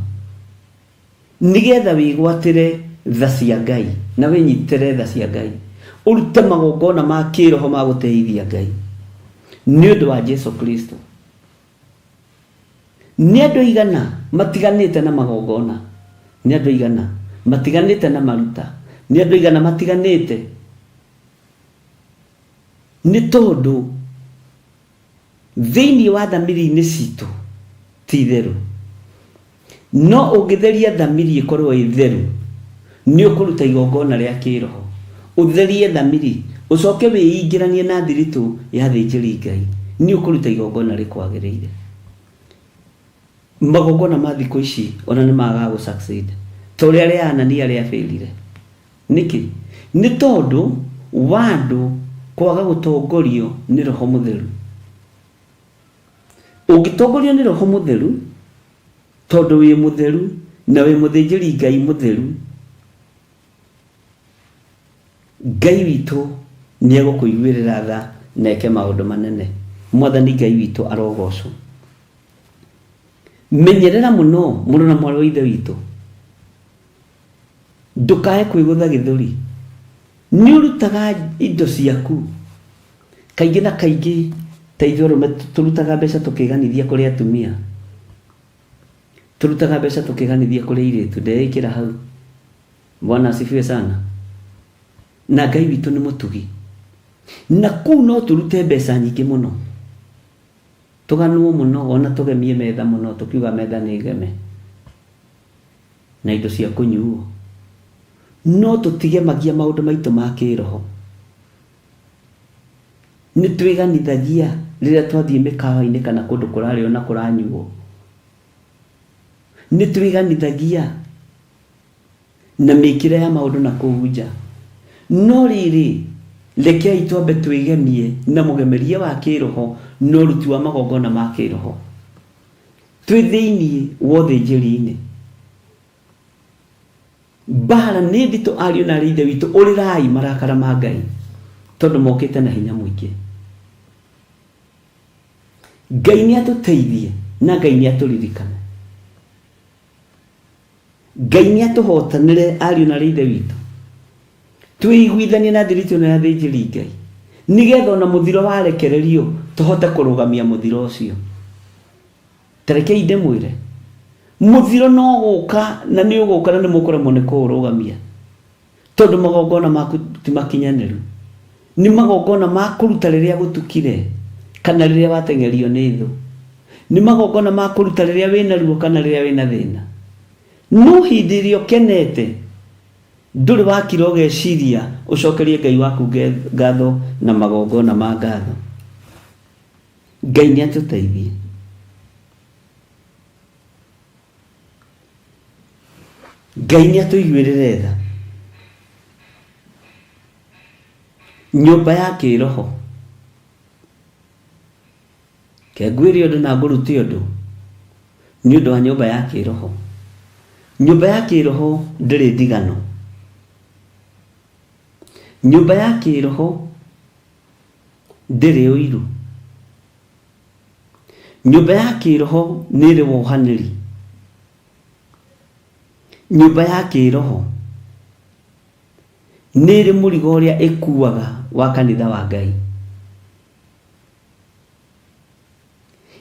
nĩgetha wĩgwatĩre tha cia Ngai na wĩnyitĩre tha cia Ngai, ũrute magongona ma kĩroho ma gũteithia Ngai nĩ ũndũ wa Jesu Kristo. Nĩ andũ aigana matiganĩte na magongona? Nĩ andũ aigana matiganĩte na maruta? Nĩ andũ aigana matiganĩte nĩ tondũ thĩinĩ wa thamiri-inĩ citũ ti theru? No ũngĩtheria thamiri ĩkorwo ĩ theru, nĩ ũkũruta igongona rĩa kĩroho. Ũtherie thamiri, ũcoke wĩingĩranie na thiritũ ya athĩnjĩri Ngai, nĩ ũkũruta igongona rĩkwagĩrĩire. Magongona ma thikũ ici ona nĩ magaga gũ succeed ta ũrĩa rĩa Anania rĩa failire. Nĩkĩ? Nĩ tondũ wa andũ kwaga gũtongorio nĩ Roho Mũtheru. Ũngĩtongorio nĩ Roho Mũtheru, tondũ wĩ mũtheru na wĩ mũthĩnjĩri Ngai mũtheru, Ngai witũ nĩ egũkũiguĩrĩra tha na eke maũndũ manene. Mwathani Ngai witũ arogocwo. Menyerera mũno mũrũ na mwarĩ wa Ithe witũ. Ndũkae kwĩgũtha gĩthũri. Nĩ ũrutaga indo ciaku. Kaingĩ na kaingĩ ta ithuĩ arũme tũrutaga mbeca tũkĩganithia kũrĩ atumia. Tũrutaga mbeca tũkĩganithia kũrĩ airĩtu. Ndeĩkĩra hau. Bwana asifiwe sana. Na Ngai witũ nĩ mũtugi. Na kũu no tũrute mbeca nyingĩ mũno. Tũganwo mũno ona tũgemie metha mũno tũkiuga metha nĩ geme. Na indo cia kũnyuo. No tũtigemagia maũndũ maitũ ma kĩroho. Nĩ twĩganithagia rĩrĩa twathiĩ mĩkawa-inĩ kana kũndũ kũrarĩo na kũranyuo. Nĩ twĩganithagia na mĩkĩre ya maũndũ na kũu nja. No rĩrĩ, rekei twambe twĩgemie na mũgemerie wa kĩroho na ũruti wa magongona ma kĩroho. Twĩ thĩinĩ wa ũthĩnjĩri-inĩ. Mbaara nĩ nditũ ariũ na arĩ ithe witũ, ũrĩrai marakara ma Ngai tondũ mokĩte na hinya mũingĩ. Ngai nĩ atũteithie na Ngai nĩ atũririkane. Ngai nĩ atũhotanĩre ariũ na arĩ ithe witũ. Twĩiguithanie na thiritũ ĩno ya athĩnjĩri Ngai nĩgetha ona mũthiro warekererio tũhote kũrũgamia mũthiro ũcio. Ta rekei ndĩmwĩre, mũthiro no gũka na nĩ ũgũka na nĩ mũkũremwo nĩ kũũrũgamia tondũ magongona maku ti makinyanĩru. Nĩ magongona ma kũruta rĩrĩa gũtukire kana rĩrĩa wateng'erio nĩ thũ. Nĩ magongona ma kũruta rĩrĩa wĩna ruo kana rĩrĩa wĩna thĩna. No hĩndĩ ĩrĩa ũkenete, Ndũrĩ wakira ũgeciria ũcokerie Ngai waku ngatho na magongona ma ngatho. Ngai nĩ atũteithie. Ngai nĩ atũiguĩrĩre tha. Nyũmba ya kĩroho. Ke ngwĩre ũndũ na ngũrute ũndũ nĩ ũndũ wa nyũmba ya kĩroho. Nyũmba ya kĩroho ndĩrĩ ndigano. Nyũmba ya kĩroho ndĩrĩ ũiru. Nyũmba ya kĩroho nĩ ĩrĩ wohanĩri. Nyũmba ya kĩroho nĩ ĩrĩ mũrigo ũrĩa ĩkuaga wa kanitha wa Ngai.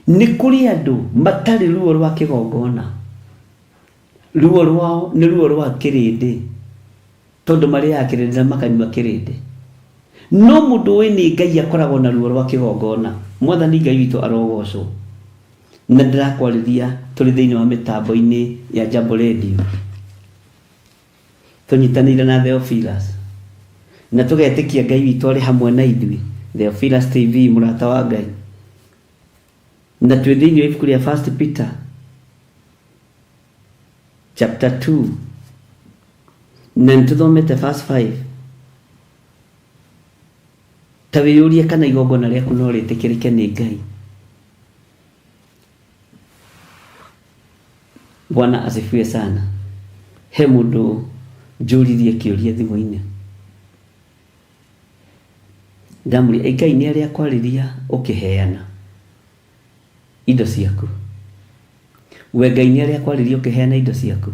Nĩ kũrĩ andũ matarĩ ruo rwa kĩgongona. Ruo rwao nĩ ruo rwa kĩrĩndĩ, tondũ marĩaga kĩrĩndĩ na makanyua kĩrĩndĩ. No mũndũ ũĩ nĩ Ngai akoragwo na ruo rwa kĩgongona. Mwathani Ngai witũ arogocwo. Na ndĩrakwarĩria tũrĩ thĩinĩ wa mĩtambo-inĩ ya Jambo Radio. Tũnyitanĩire na Theophilus. Na tũgetĩkia Ngai witũ arĩ hamwe na ithuĩ. Theophilus TV, mũrata wa Ngai. Na twĩ thĩinĩ wa ibuku rĩa First Peter chapter 2 na nĩ tũthomete verse 5. Ta wĩyũrie kana igongona rĩaku no rĩtĩkĩrĩke nĩ Ngai. Bwana asifiwe sana. He mũndũ njũririe kĩũria thimũ-inĩ. Ndamũria, ĩ Ngai nĩ arĩ akwarĩria ũkĩheana indo ciaku? We Ngai nĩ arĩ akwarĩria ũkĩheana indo ciaku?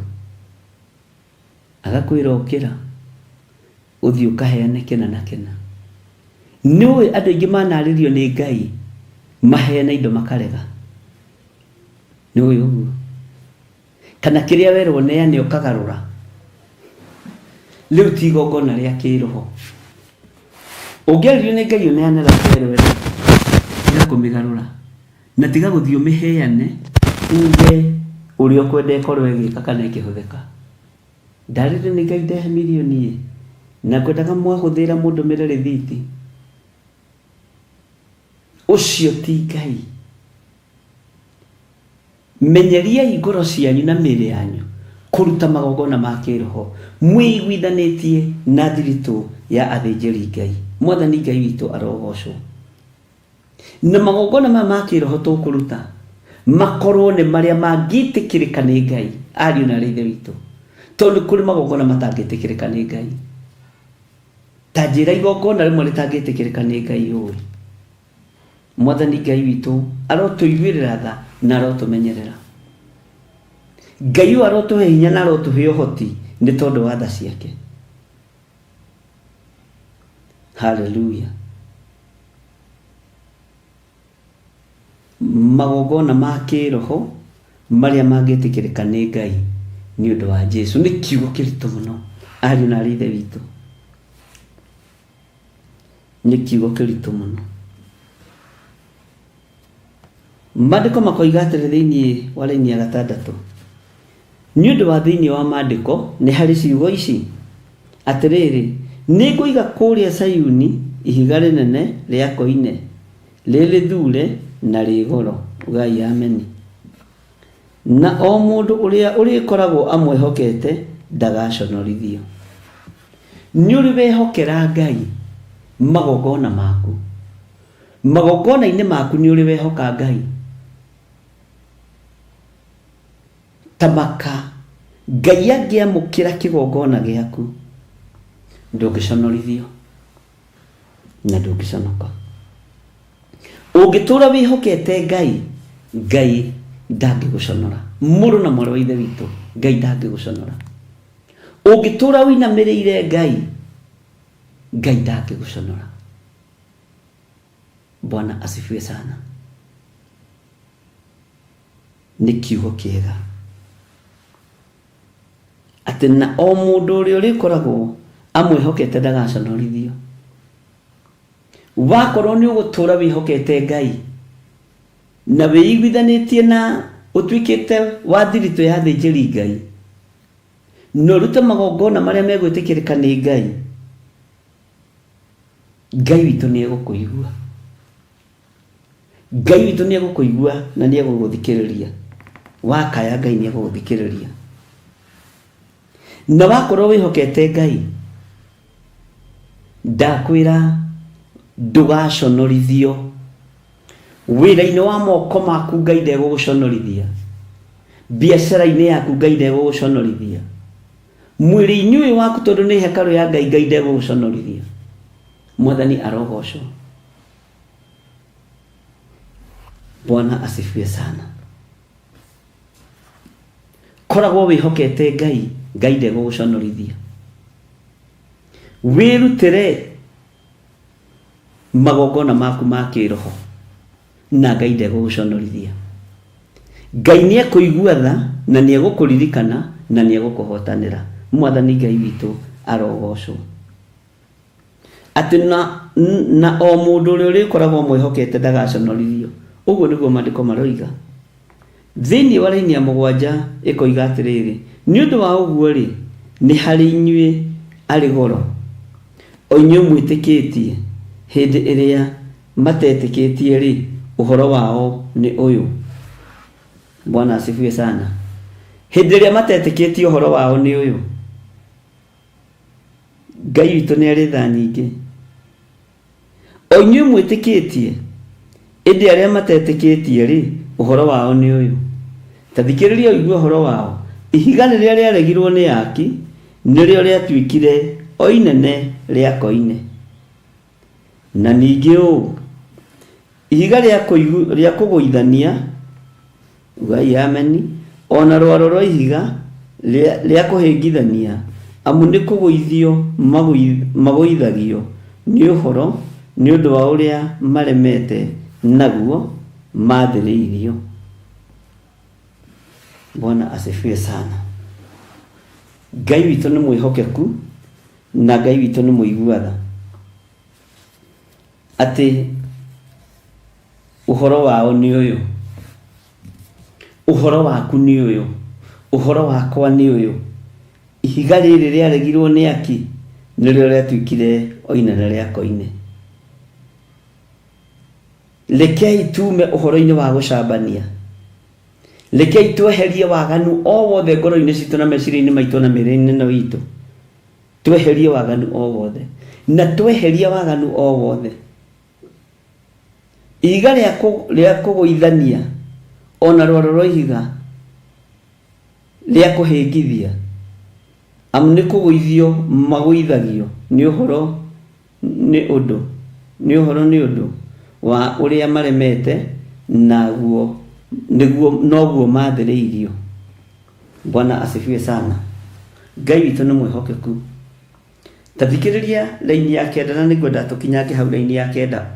Agakwĩra ũkĩra ũthiĩ ũkaheane kĩna na kĩna. Nĩ ũĩ andũ aingĩ manarĩrio nĩ Ngai maheane indo makarega? Nĩ ũĩ ũguo? Kana kĩrĩa werwo neane ũkagarũra. Rĩu ti igongona rĩa kĩroho. Ũngĩarĩrio nĩ Ngai ũneane ratero rĩ, tiga kũmĩgarũra. Na tiga gũthiĩ ũmĩheane uge ũrĩa ũkwenda ĩkorwo ĩgĩka kana ĩkĩhũthĩka. Ndarĩrio nĩ Ngai ndehe mirioni ĩ, na ngwendaga mwahũthĩra mũndũmĩre rĩthiti. Ũcio ti Ngai. Menyeriai ngoro cianyu na mĩĩrĩ yanyu kũruta magongona ma kĩĩroho, mwĩiguithanĩtie na thiritũ ya athĩnjĩri-Ngai. Mwathani Ngai witũ arogoocwo. Na magongona maya ma kĩĩroho tũkũruta makorwo nĩ marĩa mangĩtĩkĩrĩka nĩ Ngai, ariũ na aarĩ a Ithe witũ, tondũ nĩ kũrĩ magongona matangĩtĩkĩrĩka nĩ Ngai. Ta njĩra igongona rĩmwe rĩtangĩtĩkĩrĩka nĩ Ngai ũĩ. Mwathani Ngai witũ arotũiguĩrĩra tha na arotũmenyerera. Ngai ũyũ arotũhe hinya na arotũhe ũhoti nĩ tondũ wa tha ciake. Haleluya. Magongona ma kĩroho marĩa mangĩtĩkĩrĩka nĩ Ngai nĩ ũndũ wa Jesu. Nĩ kiugo kĩritũ mũno ariũ na aarĩ a Ithe witũ. Nĩ kiugo kĩritũ mũno. Maandĩko makoiga atĩrĩ thĩinĩ wa raini ya gatandatũ, nĩ ũndũ wa thĩinĩ wa maandĩko nĩ harĩ ciugo ici, atĩrĩrĩ, nĩ ngũiga kũrĩa Sayuni ihiga rĩnene rĩa koine, rĩ rĩthure na rĩ goro. Ugai ameni. Na o mũndũ ũrĩa ũrĩkoragwo amwĩhokete ndagaconorithio. Nĩ ũrĩ wehokera Ngai magongona maku? Magongona-inĩ maku nĩ ũrĩ wehoka Ngai? Ta maka, Ngai angĩamũkĩra kĩgongona gĩaku, ndũngĩconorithio na ndũngĩconoka. Ũngĩtũra wĩhokete Ngai, Ngai ndangĩgũconora. Mũrũ na mwarĩ wa Ithe witũ, Ngai ndangĩgũconora. Ũngĩtũra ũinamĩrĩire Ngai, Ngai ndangĩgũconora. Bwana asifiwe sana. Nĩ kiugo kĩega atĩ na o mũndũ ũrĩa ũrĩkoragwo amwĩhokete ndagaconorithio. Wakorwo nĩ ũgũtũra wĩhokete Ngai na wĩiguithanĩtie na ũtuĩkĩte wa thiritũ ya athĩnjĩri Ngai, Na ũrute magongona marĩa megwĩtĩkĩrĩka nĩ Ngai, Ngai witũ nĩ egũkũigua. Ngai witũ nĩ egũkũigua na nĩ egũgũthikĩrĩria. Wakaya Ngai nĩ egũgũthikĩrĩria. Na wakorwo wĩhokete Ngai, ndakwĩra ndũgaconorithio. Wĩra-inĩ wa moko maku Ngai ndegũgũconorithia. Biacara-inĩ yaku Ngai ndegũgũconorithia. Mwĩrĩ-inĩ ũyũ waku tondũ nĩ hekarũ ya Ngai, Ngai ndegũgũconorithia. Mwathani arogocwo. Bwana asifiwe sana. Koragwo wĩhokete Ngai, Ngai ndegũgũconorithia. Wĩrutĩre magongona maku ma kĩroho na Ngai ndegũgũconorithia. Ngai nĩ ekũigua tha na nĩ egũkũririkana na nĩ egũkũhotanĩra. Mwathani Ngai witũ arogocwo. Atĩ na, na o mũndũ ũrĩa ũrĩkoragwo amwĩhokete ndagaconorithio. Ũguo nĩguo maandĩko maroiga. Thĩinĩ wa raini ya mũgwanja ĩkoiga atĩrĩrĩ, nĩ ũndũ wa ũguo-rĩ, nĩ harĩ inyuĩ arĩ goro, o inyuĩ mwĩtĩkĩtie, hĩndĩ ĩrĩa matetĩkĩtie-rĩ, ũhoro wao nĩ ũyũ. Bwana asifiwe sana. Hĩndĩ ĩrĩa matetĩkĩtie ũhoro wao nĩ ũyũ. Ngai witũ nĩ arĩ tha nyingĩ. O inyuĩ mwĩtĩkĩtie, ĩndĩ arĩa matetĩkĩtie-rĩ, ũhoro wao nĩ ũyũ. Ta thikĩrĩria ũigue ũhoro wao, Ihiga rĩrĩa rĩaregirwo nĩ aaki, nĩrĩo rĩatuĩkire o inene rĩa koine. Na ningĩ ũũ, Ihiga rĩa kũgũithania, ugai ameni, o na rwaro rwa ihiga rĩa kũhĩngithania, amu nĩ kũgũithio magũithagio nĩ ũhoro nĩ ũndũ wa ũrĩa maremete naguo maathĩrĩirio. Bwana asifiwe sana. Ngai witũ nĩ mwĩhokeku na Ngai witũ nĩ mũigua tha. Atĩ ũhoro wao nĩ ũyũ, ũhoro waku nĩ ũyũ, ũhoro wakwa nĩ ũyũ. Ihiga rĩrĩ rĩaregirwo nĩ aki, nĩrĩo rĩatuĩkire o inene rĩa koine. Rekei tuume ũhoro-inĩ wa gũcambania. Rekei tweherie waganu o wothe ngoro-inĩ citũ na meciria-inĩ maitũ na mĩĩrĩ-inĩ ĩno itũ. Tweherie waganu o wothe. Na tweheria waganu o wothe, ihiga rĩa kũgũithania, o na rwaro rwa ihiga rĩa kũhĩngithia, amu nĩ kũgũithio magũithagio nĩ ũhoro nĩ ũndũ, nĩ ũhoro nĩ ũndũ wa ũrĩa maremete, naguo nĩguo noguo maathĩrĩirio. Bwana asifiwe sana. Ngai witũ nĩ mwĩhokeku. Ta thikĩrĩria raini ya kenda na nĩngwenda tũkinyange hau raini ya kenda.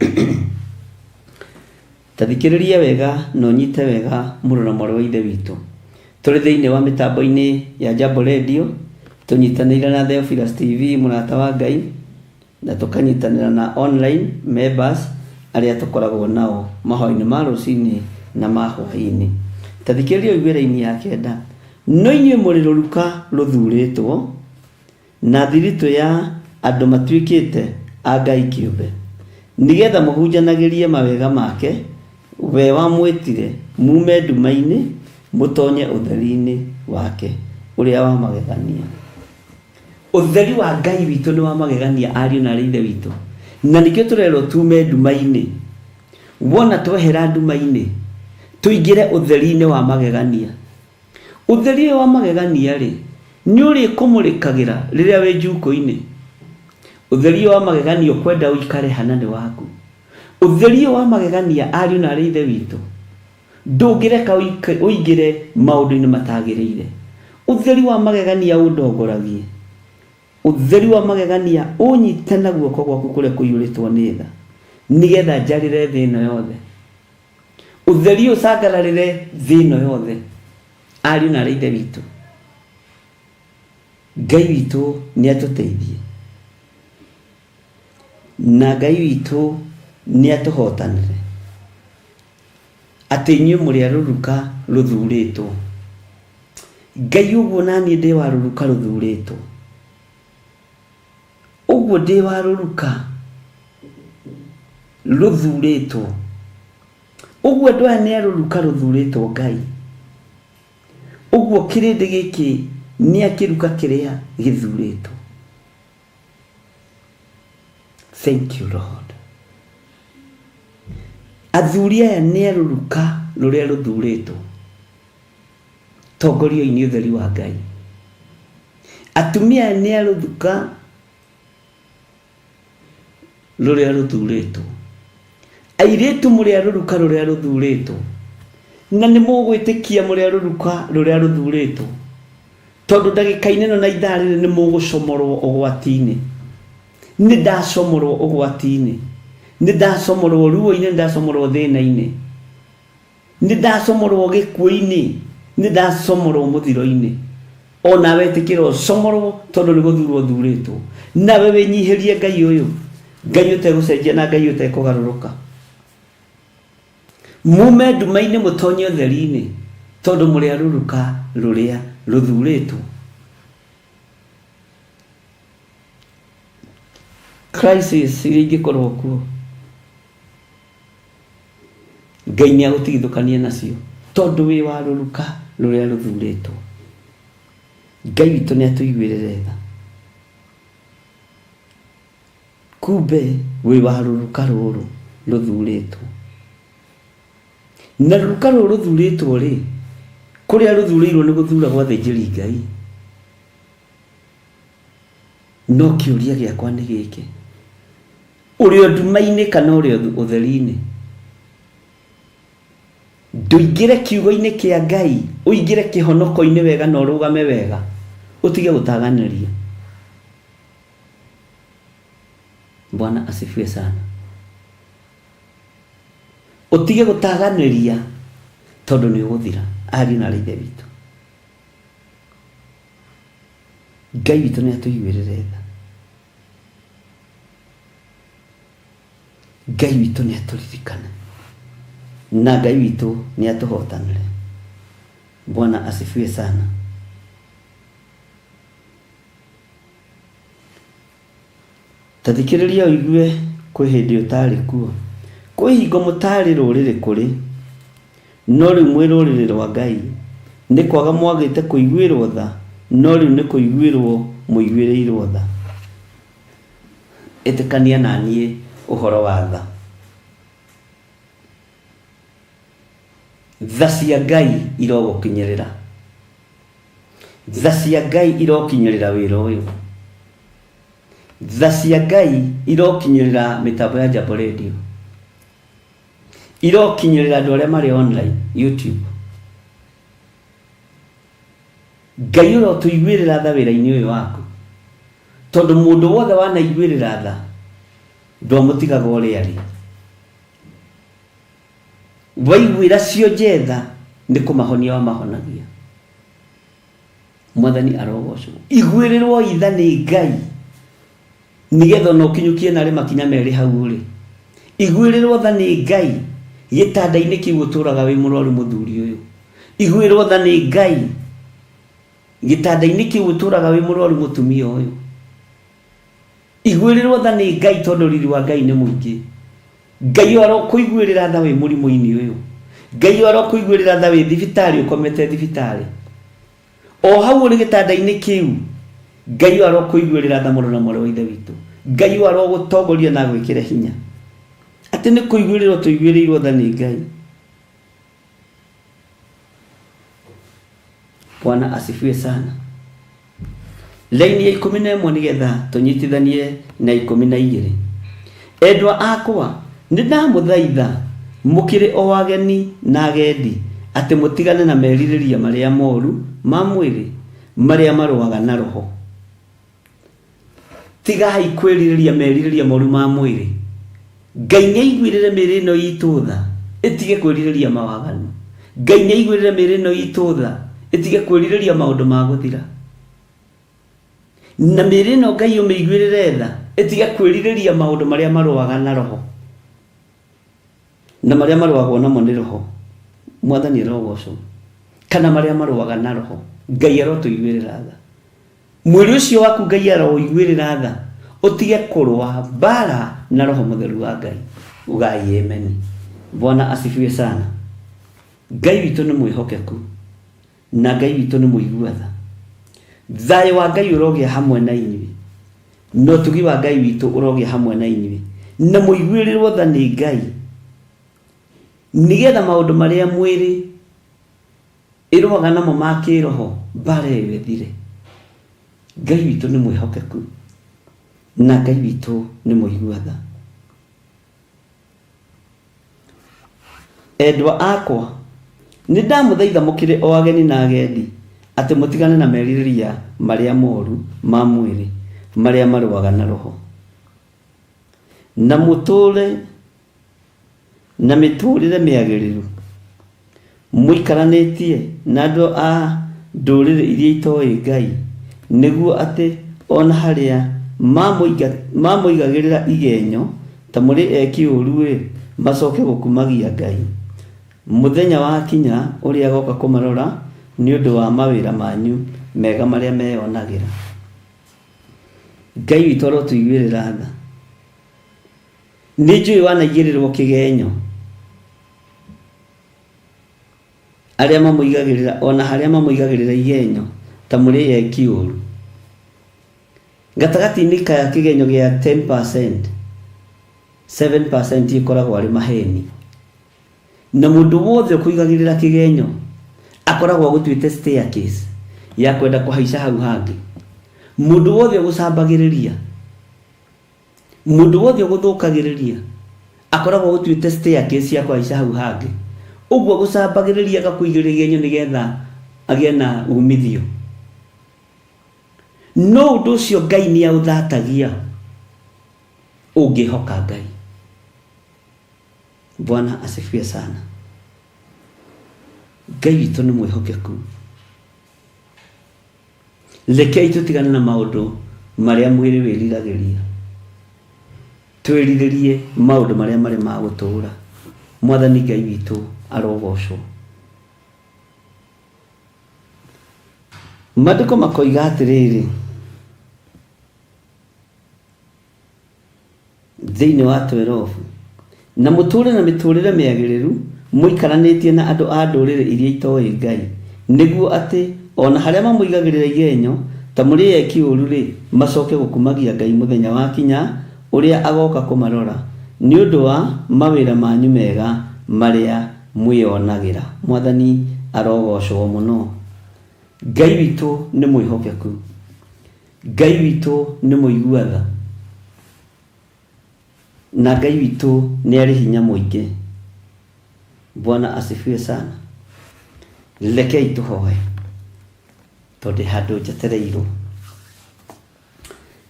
Ta thikĩrĩria wega na ũnyite wega mũrũ na mwarĩ wa Ithe witũ. Tũrĩ thĩinĩ wa mĩtambo-inĩ ya Jambo Radio, tũnyitanĩire na Theophilus TV mũrata wa Ngai, na tũkanyitanĩra na online members arĩa tũkoragwo nao mahoya-inĩ ma rũcinĩ na ma hwaĩ-inĩ. Ta thikĩrĩria ũigue raini ya kenda. No inyuĩ mũrĩ rũruka rũthurĩtwo, na thiritũ ya andũ matuĩkĩte a Ngai kĩũmbe, nĩ getha mũhunjanagĩrie mawega make, we wamwĩtire muume nduma-inĩ mũtonye ũtheri-inĩ wake ũrĩa wa magegania. Ũtheri wa Ngai witũ nĩ wa magegania ariũ na aarĩ a Ithe witũ, na nĩkĩo tũrerwo tuume nduma-inĩ. Wona twehera nduma-inĩ, tũingĩre ũtheri-inĩ wa magegania. Ũtheri ũyũ wa magegania-rĩ, nĩ ũrĩkũmũrĩkagĩra rĩrĩa wĩ njukũ-inĩ. Ũtheri ũyũ wa magegania ũkwenda ũikare hana nĩ waku. Ũtheri ũyũ wa magegania ariũ na aarĩ a Ithe witũ, ndũngĩreka ũingĩre maũndũ-inĩ matagĩrĩire. Ũtheri wa magegania ũndongoragie. Ũtheri wa magegania ũnyite na guoko gwaku kũrĩa kũiyũrĩtwo nĩ tha, nĩgetha njarĩre thĩ ĩno yothe. Ũtheri ũcangararĩre thĩ ĩno yothe. Ariũ na aarĩ a Ithe witũ, Ngai witũ nĩ atũteithie. Na Ngai witũ nĩ atũhotanĩre. Atĩ inyuĩ mũrĩ a rũruka rũthurĩtwo. Ngai ũguo naniĩ ndĩ wa rũruka rũthurĩtwo, ũguo ndĩ wa rũruka rũthurĩtwo, ũguo andũ aya nĩ a rũruka rũthurĩtwo Ngai, ũguo kĩrĩndĩ gĩkĩ nĩ a kĩruka kĩrĩa gĩthurĩtwo. Thank you Lord. Athuri aya nĩ a rũruka rũrĩa rũthurĩtwo. Tongorioi nĩ ũtheri wa Ngai. Atumia aya nĩ a rũruka rũrĩa rũthurĩtwo. Airĩtu mũrĩ a rũruka rũrĩa rũthurĩtwo. Na nĩ mũgwĩtĩkia mũrĩ a rũruka rũrĩa rũthurĩtwo. Tondũ ndagĩka-inĩ ĩno na ithaa rĩrĩ nĩ mũgũcomorwo ũgwati-inĩ. Nĩ ndacomorwo ũgwati-inĩ. Nĩ ndacomorwo ruo-inĩ, nĩ ndacomorwo thĩna-inĩ. Nĩ ndacomorwo gĩkuũ-inĩ, nĩ ndacomorwo mũthiro-inĩ. O nawe ĩtĩkĩra ũcomorwo tondũ nĩ gũthurwo ũthurĩtwo. Nawe wĩnyihĩrie Ngai ũyũ, Ngai ũtegũcenjia na Ngai ũtekũgarũrũka. Mume nduma-inĩ mũtonye ũtheri-inĩ, tondũ mũrĩ a rũruka rũrĩa rũthurĩtwo. Crisis iria ingĩkorwo kuo, Ngai nĩ agũtigithũkania nacio, tondũ wĩ wa rũruka rũrĩa rũthurĩtwo. Ngai witũ nĩ atũiguĩrĩre tha. Kumbe wĩ wa rũruka rũrũ rũthurĩtwo. Na rũruka rũrũ rũthurĩtwo rĩ, kũrĩa rũthurĩirwo nĩ gũthuragwo athĩnjĩri Ngai. No kĩũria gĩakwa nĩ gĩkĩ, ũrĩ o nduma-inĩ kana ũrĩ o ũtheri-inĩ? Ndũingĩre kiugo-inĩ kĩa Ngai, ũingĩre kĩhonoko-inĩ wega na ũrũgame wega, ũtige gũtaganĩria. Bwana asifiwe sana. Ũtige gũtaganĩria tondũ nĩ ũgũthira, ariũ na aarĩ a Ithe witũ. Ngai witũ nĩ atũiguĩrĩre tha. Ngai witũ nĩ atũririkane. Na Ngai witũ nĩ atũhotanĩre. Bwana asifiwe sana. Ta thikĩrĩria ũigue kwĩ hĩndĩ ũtaarĩ kuo, kwĩ hingo mũtaarĩ rũrĩrĩ kũrĩ, no rĩu mwĩ rũrĩrĩ rwa Ngai, nĩ kwaga mwagĩte kũiguĩrũo tha, no rĩu nĩ kũiguĩrũo mũiguĩrĩirũo tha. Ĩtĩkania na niĩ ũhoro wa tha. Tha cia Ngai irogũkinyĩrĩra. Tha cia Ngai irokinyĩrĩra wĩra ũyũ. Tha cia Ngai irokinyĩrĩra mĩtambo ya Jambo Radio. Irokinyĩrĩra andũ arĩa marĩ online, YouTube. Ngai ũrotũiguĩrĩra tha wĩra-inĩ ũyũ waku. Tondũ mũndũ wothe wanaiguĩrĩra tha, ndwamũtigaga ũrĩa arĩ. Waiguĩra cionje tha, nĩ kũmahonia wamahonagia. Mwathani arogocwo. Iguĩrĩrwo itha nĩ Ngai, nĩgetha ona ũkinyũkie narĩ makinya merĩ hau ũrĩ. Iguĩrĩrwo tha nĩ Ngai, gĩtanda-inĩ kĩu ũtũraga wĩ mũrwaru mũthuri ũyũ. Iguĩrĩrwo tha nĩ Ngai, gĩtanda-inĩ kĩu ũtũraga wĩ mũrwaru mũtumia ũyũ. Iguĩrĩrwo tha nĩ Ngai tondũ riri wa Ngai nĩ mũingĩ. Ngai ũyũ arokũiguĩrĩra tha wĩ mũrimũ-inĩ ũyũ. Ngai ũyũ arokũiguĩrĩra tha wĩ thibitarĩ ũkomete thibitarĩ. O hau ũrĩ gĩtanda-inĩ kĩu, Ngai ũyũ arokũiguĩrĩra tha mũrũ na mwarĩ wa Ithe witũ. Ngai ũyũ arogũtongoria na agwĩkĩre hinya. Atĩ nĩ kũiguĩrĩrwo tũiguĩrĩirwo tha nĩ Ngai. Bwana asifiwe sana. Laini ya 11 nĩgetha tũnyitithanie na 12. Endwa akwa, nĩ ndamũthaitha mũkĩrĩ o ageni na agendi atĩ mũtigane na merirĩria marĩa moru ma mwĩrĩ marĩa marũaga na roho. Tigai kwĩrirĩria merirĩria moru ma mwĩrĩ. Ngai nĩ aiguĩrĩre mĩĩrĩ ĩno itũ tha, ĩtige kwĩrirĩria mawaganu. Ngai nĩ aiguĩrĩre mĩĩrĩ ĩno itũ tha, ĩtige kwĩrirĩria maũndũ ma gũthira. Na mĩĩrĩ ĩno Ngai ũmĩiguĩrĩre tha, ĩtige kwĩrirĩria maũndũ marĩa marũaga na roho. Na marĩa marũagwo namo nĩ roho. Mwathani arogocwo. Kana marĩa marũaga na roho. Ngai arotũiguĩrĩra tha. Mwĩrĩ ũcio waku Ngai aroũiguĩrĩra tha, ũtige kũrũa mbara na roho mũtheru wa Ngai. Ugai ameni. Bwana asifiwe sana. Ngai witũ nĩ mwĩhokeku na Ngai witũ nĩ mũigua tha. Thayũ wa Ngai ũrogĩa hamwe na inyuĩ, na ũtugi wa Ngai witũ ũrogĩa hamwe na inyuĩ, na mũiguĩrĩrwo tha nĩ Ngai, nĩgetha maũndũ marĩa mwĩrĩ ĩrũaga namo ma kĩĩroho mbaara ĩyo ĩthire. Ngai witũ nĩ mwĩhokeku na Ngai witũ nĩ mũigua tha. Endwa akwa, nĩ ndamũthaitha mũkĩrĩ o ageni na agendi, atĩ mũtigane na merirĩria marĩa moru ma mwĩrĩ, marĩa marũaga na roho. Na mũtũũre na mĩtũũrĩre mĩagĩrĩru, mũikaranĩtie na andũ a ndũrĩrĩ iria itoĩ Ngai, nĩguo atĩ o na harĩa mamũigagĩrĩra igenyo ta mũrĩ eki ũũru-rĩ, macoke gũkumagia Ngai, mũthenya wakinya ũrĩa agoka kũmarora nĩ ũndũ wa mawĩra manyu mega marĩa meyonagĩra. Ngai witũ arotũiguĩrĩra tha. Nĩ njũĩ wanaigĩrĩrwo kĩgenyo. Arĩa mamũigagĩrĩra, o na harĩa mamũigagĩrĩra igenyo ta mũrĩ eki ũũru. Gatagatĩ-inĩ ka kĩgenyo gĩa 10%, 7% ĩkoragwo arĩ maheni. Na mũndũ wothe ũkũigagĩrĩra kĩgenyo akoragwo agũtuĩte staircase ya kwenda kũhaica hau hangĩ. Mũndũ wothe ũgũcambagĩrĩria Mũndũ wothe ũgũthũkagĩrĩria akoragwo agũtuĩte staircase ya kũhaica hau hangĩ. Ũguo agũcambagĩrĩria agakũigĩrĩra igenyo nĩgetha agĩe na umithio. No ũndũ ũcio Ngai nĩ aũthatagia ũngĩhoka Ngai. Bwana asifiwe sana. Ngai witũ nĩ mwĩhokeku. Rekei tũtigane na maũndũ marĩa mwĩrĩ wĩriragĩria, twĩrirĩrie maũndũ marĩa marĩ ma gũtũũra. Mwathani Ngai witũ arogocwo. Maandĩko makoiga atĩrĩrĩ, Thĩinĩ wa 12. Na mũtũũre na mĩtũũrĩre mĩagĩrĩru, mũikaranĩtie na andũ a ndũrĩrĩ iria itoĩ Ngai, nĩguo atĩ, o na harĩa mamũigagĩrĩra igenyo, ta mũrĩ eki ũũru-rĩ, macoke gũkumagia Ngai mũthenya wakinya ũrĩa agoka kũmarora, nĩ ũndũ wa mawĩra manyu mega marĩa mwĩonagĩra. Mwathani arogoocwo mũno. Ngai witũ nĩ mwĩhokeku. Ngai witũ nĩ mũigua tha, na Ngai witũ nĩ arĩ hinya mũingĩ. Bwana asifiwe sana. Rekei tũhoe tondũ handũ njetereirwo.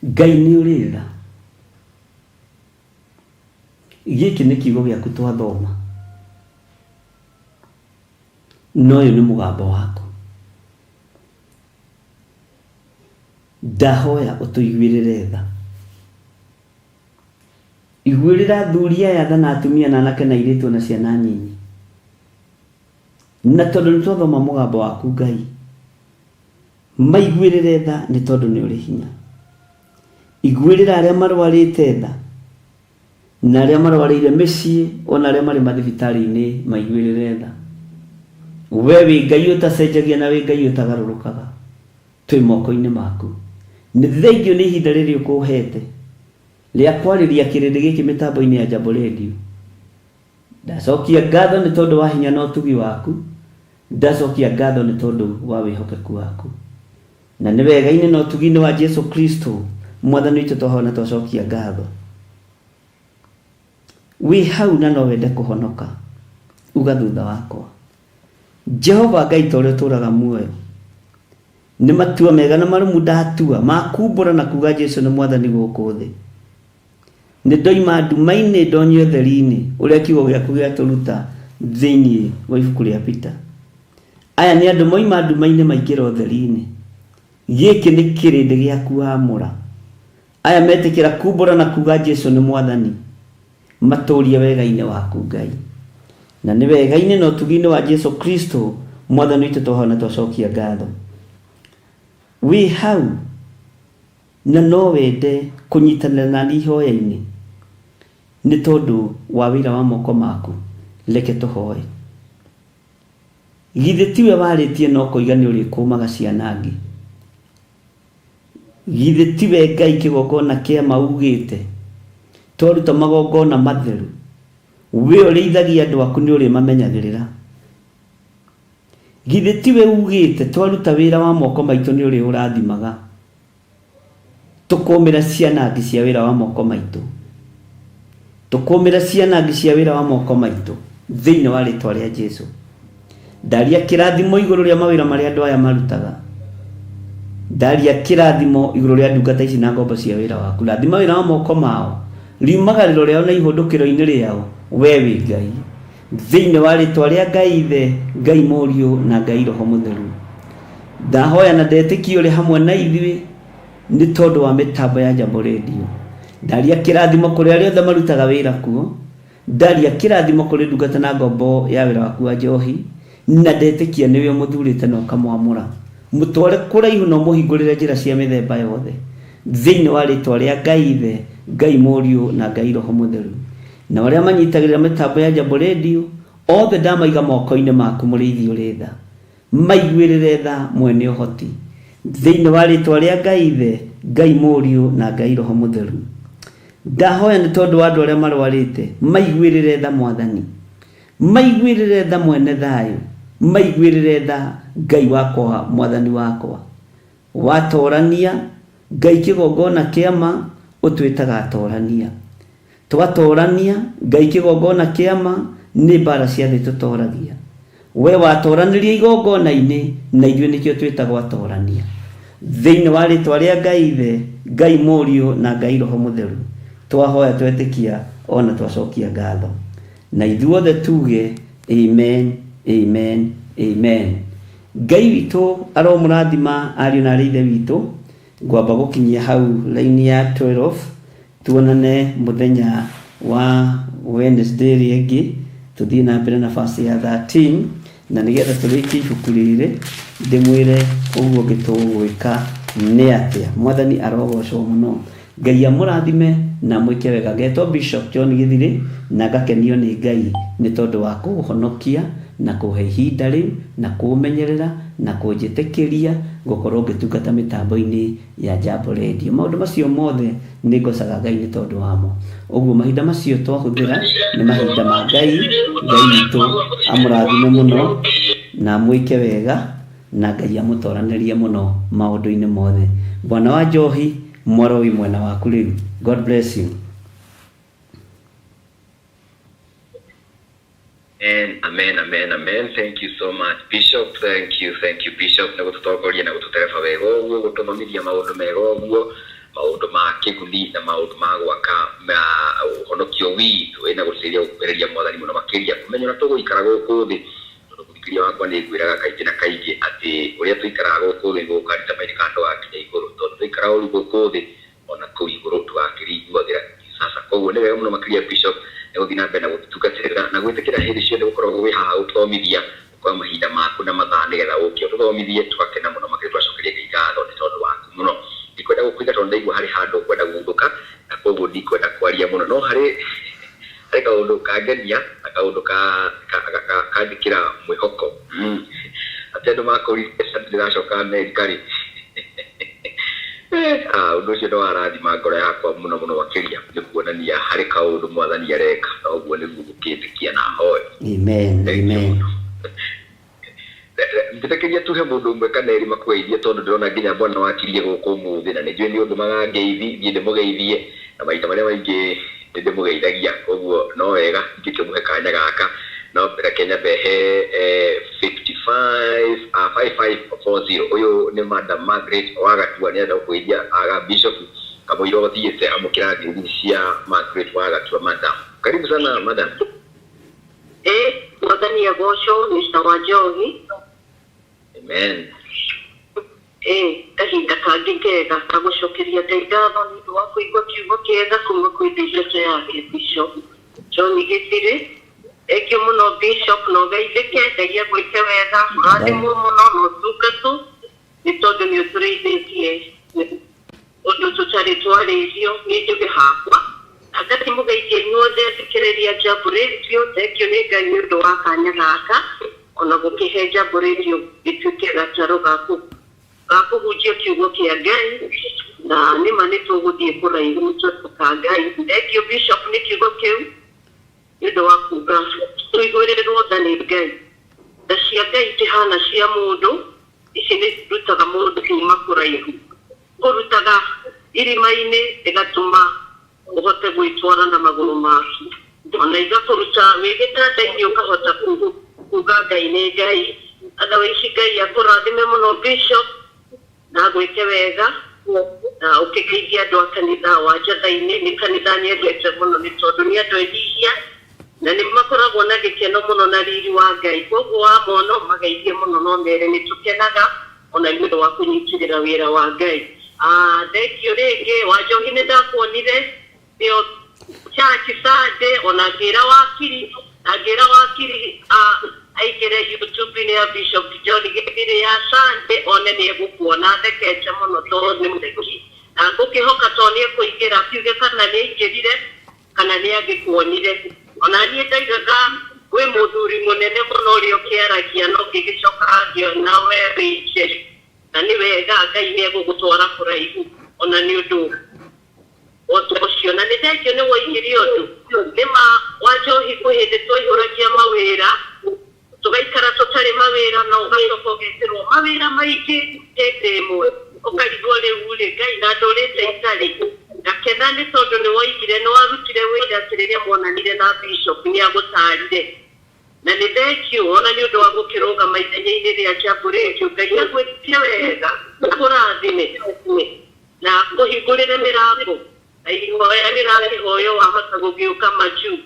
Ngai nĩ ũrĩ tha. Gĩkĩ nĩ kiugo gĩaku twathoma, na ũyũ nĩ mũgambo waku. Ndahoya ũtũiguĩrĩre tha. Iguĩrĩra athuri aya tha na atumia na anake na airĩtu ona ciana nyinyi. Na tondũ nĩ twathoma mũgambo waku Ngai, maiguĩrĩre tha nĩ tondũ nĩ ũrĩ hinya. Iguĩrĩra arĩa marwarĩte tha Na arĩa marwarĩire mĩciĩ o na arĩa marĩ mathibitarĩ-inĩ maiguĩrĩre tha. We wĩ Ngai ũtacenjagia na wĩ Ngai ũtagarũrũkaga. Twĩ moko-inĩ maku. Nĩ thengiũ nĩ ihinda rĩrĩ ũkũhete rĩa kwarĩria kĩrĩndĩ gĩkĩ mĩtambo-inĩ ya Jambo Radio. Ndacokia ngatho nĩ tondũ wa hinya na ũtugi waku. Ndacokia ngatho nĩ tondũ wa wĩhokeku waku. Na nĩ wega-inĩ na ũtugi-inĩ wa Jesu Kristo Mwathani witũ twahoya na twacokia ngatho. Wĩ hau na no wende kũhonoka, uga thutha wakwa. Jehova Ngai ta ũrĩa ũtũũraga muoyo, nĩ matua mega na marũmu ndatua ma kumbũra na kuga Jesu nĩ Mwathani gũkũ thĩ. Nĩ ndoima nduma-inĩ ndonyio ũtheri-inĩ, ũrĩa kiugo gĩaku gĩatũruta thĩinĩ wa ibuku rĩa Peter. Aya nĩ andũ moima nduma-inĩ maingĩra ũtheri-inĩ. Gĩkĩ nĩ kĩrĩndĩ gĩaku wamũra. Aya metĩkĩra kumbũra na kuga Jesu nĩ Mwathani, matũrie wega-inĩ waku Ngai. Na nĩ wega-inĩ na ũtugi-inĩ wa Jesu Kristo, Mwathani witũ, twahoya na twacokia ngatho. Wĩ hau na no wende kũnyitanĩra nani ihoya-inĩ nĩ tondũ wa wĩra wa moko maku, reke tũhoe. Githĩ tiwe warĩtie na ũkoiga nĩ ũrĩkũmaga ciana angĩ? Githĩ tiwe Ngai kĩgongona kĩa ma ugĩte twaruta magongona matheru, we ũrĩithagia andũ aku nĩ ũrĩmamenyagĩrĩra? Githĩ tiwe ugĩte twaruta wĩra wa moko maitũ nĩ ũrĩũrathimaga? Tũkũmĩra ciana angĩ cia wĩra wa moko maitũ, tũkũmĩra ciana angĩ cia wĩra wa moko maitũ thĩinĩ wa rĩtwa rĩa Jesu. Ndaria kĩrathimo igũrũ rĩa mawĩra marĩa andũ aya marutaga. Ndaria kĩrathimo igũrũ rĩa ndungata ici na ngombo cia wĩra waku. Rathima wĩra wa moko mao, riumagarĩro rĩao na ihũndũkĩro-inĩ rĩao, we wĩ Ngai. Thĩinĩ wa rĩtwa rĩa Ngai Ithe, Ngai Mũriũ na Ngai Roho Mũtheru, ndahoya na ndetĩkia ũrĩ hamwe na ithuĩ nĩ tondũ wa mĩtambo ya Jambo Radio. Ndaria kĩrathimo kũrĩ arĩa othe marutaga wĩra kuo. Ndaria kĩrathimo kũrĩ ndungata na ngombo ya wĩra waku wa njohi, na ndetĩkia nĩwe ũmũthurĩte na ũkamwamũra. Mũtware kũraihu na ũmũhingũrĩre njĩra cia mĩthemba yothe. Thĩinĩ wa rĩtwa rĩa Ngai Ithe, Ngai Mũriũ na Ngai Roho Mũtheru. Nao arĩa manyitagĩrĩra mĩtambo ya Jambo Radio, othe ndamaiga moko-inĩ maku mũrĩithi ũrĩ tha. Maiguĩrĩre tha mwene ũhoti. Thĩinĩ wa rĩtwa rĩa Ngai Ithe, Ngai Mũriũ na Ngai Roho Mũtheru. Ndahoya nĩ tondũ wa andũ arĩa marwarĩte, maiguĩrĩre tha Mwathani. Maiguĩrĩre tha mwene thayũ. Maiguĩrĩre tha Ngai wakwa, Mwathani wakwa. Watorania, Ngai kĩgongona kĩa ma, ũtwĩtaga atorania. Twatorania, Ngai kĩgongona kĩa ma, nĩ mbara cia thĩ tũtoragia. We watoranirie igongona-inĩ, na ithuĩ nĩkĩo twĩtagwo atorania. Thĩinĩ wa rĩtwa rĩa Ngai Ithe, Ngai Mũriũ na Ngai Roho Mũtheru, twahoya twetĩkia o na twacokia ngatho. Na ithuothe tuge Amen, amen, amen. Ngai witũ aromũrathima ariũ na arĩ ithe witũ. Ngwamba gũkinyia hau laini ya 12, tuonane mũthenya wa Wednesday ĩrĩa ĩngĩ, tũthiĩ na mbere na verse ya 13, na nĩgetha tũrĩkie ibuku rĩrĩ ndĩmwĩre ũguo ũngĩ tũgwĩka nĩ atĩa. Mwathani arogocwo mũno. Ngai amũrathime na amwĩke wega. Ngetwo Bishop John Gĩthirĩ na ngakenio nĩ Ngai nĩ tondũ wa kũũhonokia na kũhe ihinda rĩu na kũũmenyerera na kũnjĩtĩkĩria gũkorwo ngĩtungata mĩtambo-inĩ ya Jambo Radio. Maũndũ macio mothe nĩ ngocaga Ngai nĩ tondũ wamo. Ũguo mahinda macio twahũthĩra nĩ mahinda ma Ngai. Ngai witũ amũrathime mũno na amwĩke wega na Ngai amũtoranĩrie mũno maũndũ-inĩ mothe. Bwana wa Njohi, mwaro wĩ mwena waku rĩu. God bless you. Amen, amen, amen, amen. Thank you so much, Bishop. Thank you, thank you, Bishop. Nĩ gũtũtongoria na gũtũtereba wega ũguo, gũtũthomithia maũndũ mega ũguo, maũndũ ma kĩguni na maũndũ ma gwaka ma ũhonokio witũ, ĩ na gũtũteithia gũkuhĩrĩria Mwathani mũno makĩria, kũmenya ũrĩa tũgũikara gũkũ thĩ. Tondũ mũthikĩrĩria wakwa nĩ ngwĩraga kaingĩ na kaingĩ atĩ ũrĩa tũikaraga gũkũ thĩ nĩguo gũka determine kana tũgakinya igũrũ. Tondũ twaikara ũru gũkũ thĩ, ona kũu igũrũ tũgakĩriguagĩra sasa. Koguo nĩ wega mũno makĩria Bishop nĩ gũthiĩ na mbere na gũtungatĩra na gwĩtĩkĩra hĩndĩ ciothe gũkoragwo wĩ haha gũtũthomithia, ũkoya mahinda maku na mathaa nĩgetha ũke ũtũthomithie, tũgakena mũno makĩria tũgacokeria Ngai ngatho nĩ tondũ waku mũno. Ndikwenda gũkũiga tondũ ndaigua harĩ handũ ũkwenda gũthũka na koguo ndikwenda kwaria mũno, no harĩ harĩ kaũndũ kangenia na kaũndũ ka kanjĩkĩra mwĩhoko atĩ andũ makũririe ndĩracoka Amerika rĩ. Ũndũ ũcio nĩ warathima ngoro yakwa mũno mũno makĩria, nĩ kuonania harĩ kaũndũ Mwathani areka, na ũguo nĩguo ngũkĩtĩkia na hoe. Amen, amen. Njĩtĩkĩria tuhe mũndũ ũmwe kana erĩ makũgeithie, tondũ ndĩrona nginya bwana wakirie gũkũ ũmũthĩ, na nĩ njũĩ nĩ ũndũmaga ngeithi, thiĩ ndĩmũgeithie, na maita marĩa maingĩ nĩ ndĩmũgeithagia, koguo no wega ingĩkĩmũhe kanya gaka. No reke nyambe he 55 5540, ũyũ nĩ Madam Margaret Wagatua, nĩ arenda gũkũgeithia aga Bishop kamũira ũthiĩte, amũkĩra ngeithi cia Margaret Wagatua. Madam, karibu sana madam. Ĩ, Mwathani agocwo, Mr. Wanjohi. Amen. Ĩ, kahinda kangĩ kega ga gũcokeria Ngai ngatho nĩ ũndũ wa kũigua kiugo kĩega kuma kwĩ ndungata yake Bishop John Gĩthirĩ. Thengiũ mũno Bishop na ũgeithĩke, Ngai agwĩke wega, ũrathimwo mũno na ũtungatwo nĩ tondũ nĩ ũtũrĩithĩtie ũndũ tũtarĩ twarĩithio. Niĩ njuge hakwa na Ngai mũgeithie inyuothe athikĩrĩria Jambo Radio. Thengiũ nĩ Ngai nĩ ũndũ wa kanya gaka ona gũkĩhe Jambo Radio gĩtuĩke gatarũ ga kũhunjia kiugo kĩa Ngai, na nĩma nĩ tũgũthiĩ kũraihu nĩ tondũ ka Ngai. Thengiũ Bishop nĩ kiugo kĩu nĩ ũndũ wa kuga tũiguĩrĩrwo tha nĩ Ngai. Tha cia Ngai itihana cia mũndũ, ici nĩ irutaga mũndũ kuma kũraihu, kũrutaga irima-inĩ ĩgatũma ũhote gwĩtwara na magũrũ maku, ona igakũruta wĩ gĩtanda-inĩ ũkahota kuga Ngai nĩ Ngai. Otherwise Ngai akũrathime mũno Bishop na agwĩke wega na ũkĩgeithia andũ a kanitha wa Njatha-inĩ. Nĩ kanitha nyendete mũno nĩ tondũ nĩ andũ enyihia na nĩ makoragwo na gĩkeno mũno na riri wa Ngai. Koguo wamona ũmageithie mũno no mere nĩ tũkenaga ona nĩ ũndũ wa kũnyitĩrĩra wĩra wa Ngai. Thengiũ rĩngĩ Wanjohi, nĩ ndakuonire nĩo church Sunday, ona ngĩra wakiri na ngĩra wakiri aingĩre YouTube-inĩ ya Bishop John Gĩthiri ya Sunday one nĩ egũkuona thekete mũno tondũ nĩ mũtheki, na ngũkĩhoka tondũ nĩ ekũingĩra akiuge kana nĩ aingĩrire kana nĩ angĩkuonire. Ona niĩ ndaigaga wĩ mũthuri mũnene mũno ũrĩa ũkĩaragia, no ngĩgĩcoka ngĩona we wĩ njeri, na nĩ wega Ngai nĩ egũgũtwara kũraihu ona nĩ ũndũ ũcio. Na nĩ thengio nĩ woigire ũndũ nĩ ma Wanjohi, kwĩ hĩndĩ twaihũragia mawĩra tũgaikara tũtarĩ mawĩra, na ũgacoka ũgetĩrwo mawĩra maingĩ hĩndĩ ĩmwe, ũkarigwo rĩu rĩ Ngai na ndũrĩte itarĩ. Ngakena nĩ tondũ nĩ woigire nĩ warutire wĩra atĩ rĩrĩa mwonanire na Bishop nĩ agũtarire, na nĩ thengio ona nĩ ũndũ wa gũkĩrũgama ithenya-inĩ rĩa Jambo Radio. Ngai agwĩke wega, akũrathime na kũhingũrĩre mĩrango, na ihoya rĩrakĩhoywo wahota gũgĩũka majuu,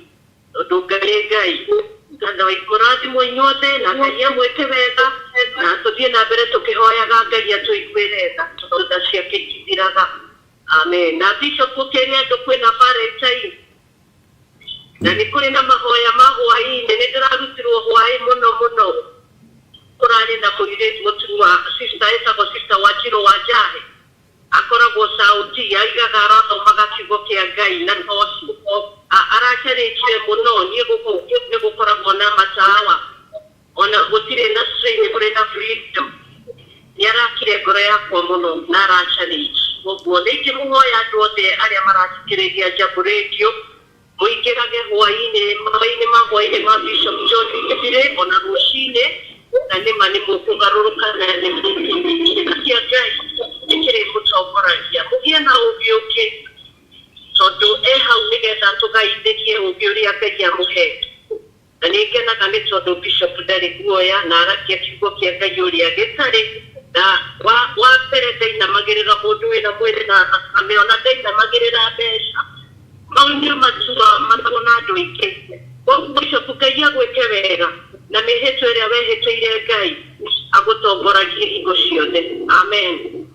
tondũ Ngai nĩ Ngai. Ngai mũrathimwo inyuothe na Ngai amwĩke wega, na tũthiĩ na mbere tũkĩhoyaga Ngai atũiguĩre tha, tondũ tha ciake itithiraga. Amen. Na Bishop, ũkĩre andũ kwĩna Valentine na nĩ kũrĩ na mahoya ma hwaĩ-inĩ. Nĩ ndĩrarutirwo hwaĩ mũno mũno, kũrarĩ na mũirĩtu mũtumia sister etagwo Sister Wanjirũ wa Njahe, akoragwo Saudi, aigaga arathomaga kiugo kĩa Ngai na toci. Aracarĩtie mũno. Niĩ gũkũ nĩ gũkoragwo na matawa, ona gũtirĩ na strain, kũrĩ na freedom. Nĩ arakire ngoro yakwa mũno na arachallenge. Koguo nĩ ingĩmũhoya andũ othe arĩa marathikĩrĩria Jambo Radio mũingĩrage hwaĩ-inĩ, mahoya-inĩ ma hwaĩ-inĩ ma Bishop John Gĩthirĩ, ona rũcinĩ, na nĩma nĩ mũkũgarũrũka na nĩ kĩa Ngai nĩ kĩrĩmũtongoragia mũgĩe na ũũgĩ ũngĩ, tondũ e hau nĩgetha tũgaithĩrie ũũgĩ ũrĩa Ngai amũhete. Na nĩ ngenaga nĩ tondũ Bishop ndarĩ guoya na aragia kiugo kĩa Ngai ũrĩa gĩtarĩ na wa mbere. Ndainamagĩrĩra mũndũ wĩna mwĩrĩ na thakame, ona ndainamagĩrĩra mbeca. Mau nĩ matua matagwo na andũ aingĩ. Koguo Bishop, Ngai agwĩke wega na mĩhĩtwa ĩrĩa wehĩtĩire Ngai agũtongoragie hingo ciothe. Amen.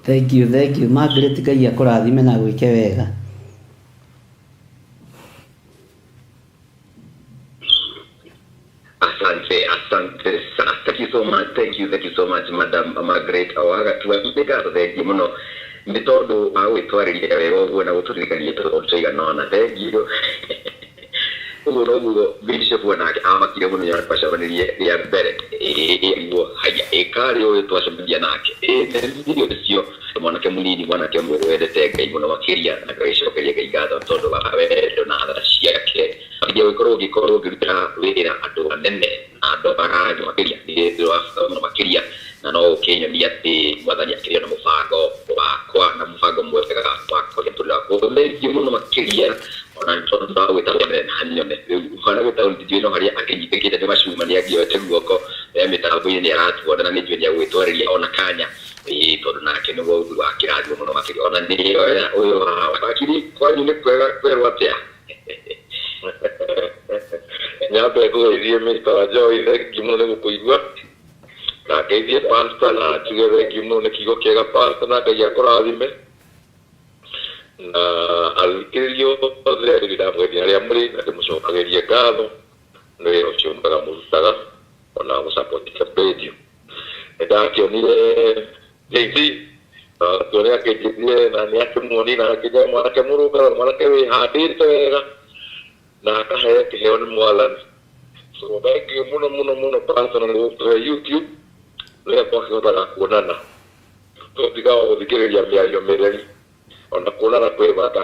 Thank you, thank you Margaret. Ngai akũrathime na gwĩke wega. Asante, asante sana. Thank you so much. Thank you, thank you so much, Madam Margaret Awagatua. Nĩ ngatho, thengiũ mũno nĩ tondũ wa gwĩtwarĩria wega ũguo na gũtũririkania tũndũ tũigana ũna. Thengiũ. Ũguo noguo Bishop onake amakire mũno nĩ twacemanirie rĩa mbere. Ĩĩ, haya, ĩkarĩ ũyũ twacemania nake. Ĩĩ, ũcio mwanake mũnini, mwanake ũmwe wendete Ngai mũno makĩria na ngagĩcokeria Ngai ngatho tondũ wa wendo na tha ciake. Makĩria gũkorwo ũngĩkorwo ũngĩrutĩra wĩra andũ anene na andũ aranyu makĩria nĩ ũndũ wa bata mũno makĩria, na no ũkĩnyonia atĩ Mwathani akĩrĩ na mũbango wakwa na mũbango mwega wa kũrĩa wakwa. Thengiũ mũno makĩria ona nĩ tondũ ndagwĩta mbere na nyone rĩu mwana gwĩtagwo ndinjũĩ no harĩa akĩnyitĩkĩte nĩ macuma nĩ angĩoete guoko e mĩtambo-inĩ nĩ aratuona na nĩ njũĩ nĩ agwĩtwarĩria ona kanya, ĩĩ, tondũ nake nĩ ũndũ wa kĩrathimo mũno makĩria. Ona nĩ ũyũ wa wakiri, kwanyu nĩ kwega kwerwo atĩa? Nyambe ngũgeithie Mr. Wanjohi, thengiũ mũno nĩ gũkũigua, na ngeithie pastor na njuge thengiũ mũno nĩ kiugo kĩega, pastor, na Ngai akũrathime. Na athikĩrĩria othe rĩrĩ ndamũgeithia harĩa mũrĩ na ndĩmũcokagĩrie ngatho nĩ wĩra ũcio mwega mũrutaga ona gũsupport radio. Nĩ ndakĩonire JB na tuone akĩnjĩtire na nĩ akĩmuonire na akĩnjĩra mwanake mũrũngaro, mwanake wĩhandĩte wega na akaheo kĩheo nĩ Mwathani. So thank you mũno mũno mũno pastor, na nĩ gũtũhe YouTube rĩrĩa twakĩhotaga kuonana, tũtigaga gũthikĩrĩria mĩario mĩtheri, ona kuonana kwĩ bata.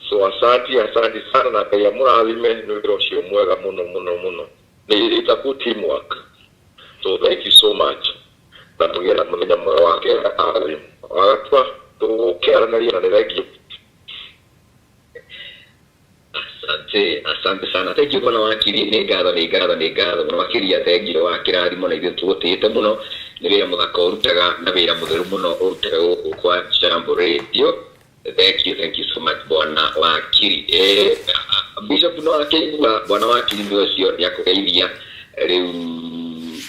So asanti, asanti sana, na Ngai amũrathime nĩ wĩra ũcio mwega mũno mũno mũno. Nĩ it's a good teamwork, so thank you so much, na tũgĩe na mũthenya mwega wa kenda wagatua tũgũkĩaranĩria, na nĩ thank you. Asante, asante sana. Thank you, bwana wakiri, nĩ ngatho, nĩ ngatho, nĩ ngatho mũno makĩria. Thank you wa kĩrathimo, na ithuĩ tũgũtĩĩte mũno nĩ wĩra mũthaka ũrutaga na wĩra mũtheru mũno ũrutaga gũkũ kwa Jambo Radio. Thank you, thank you so much, bwana wakiri. Bishop no akĩigua bwana wakiri nĩ ũcio nĩ akũgeithia rĩu.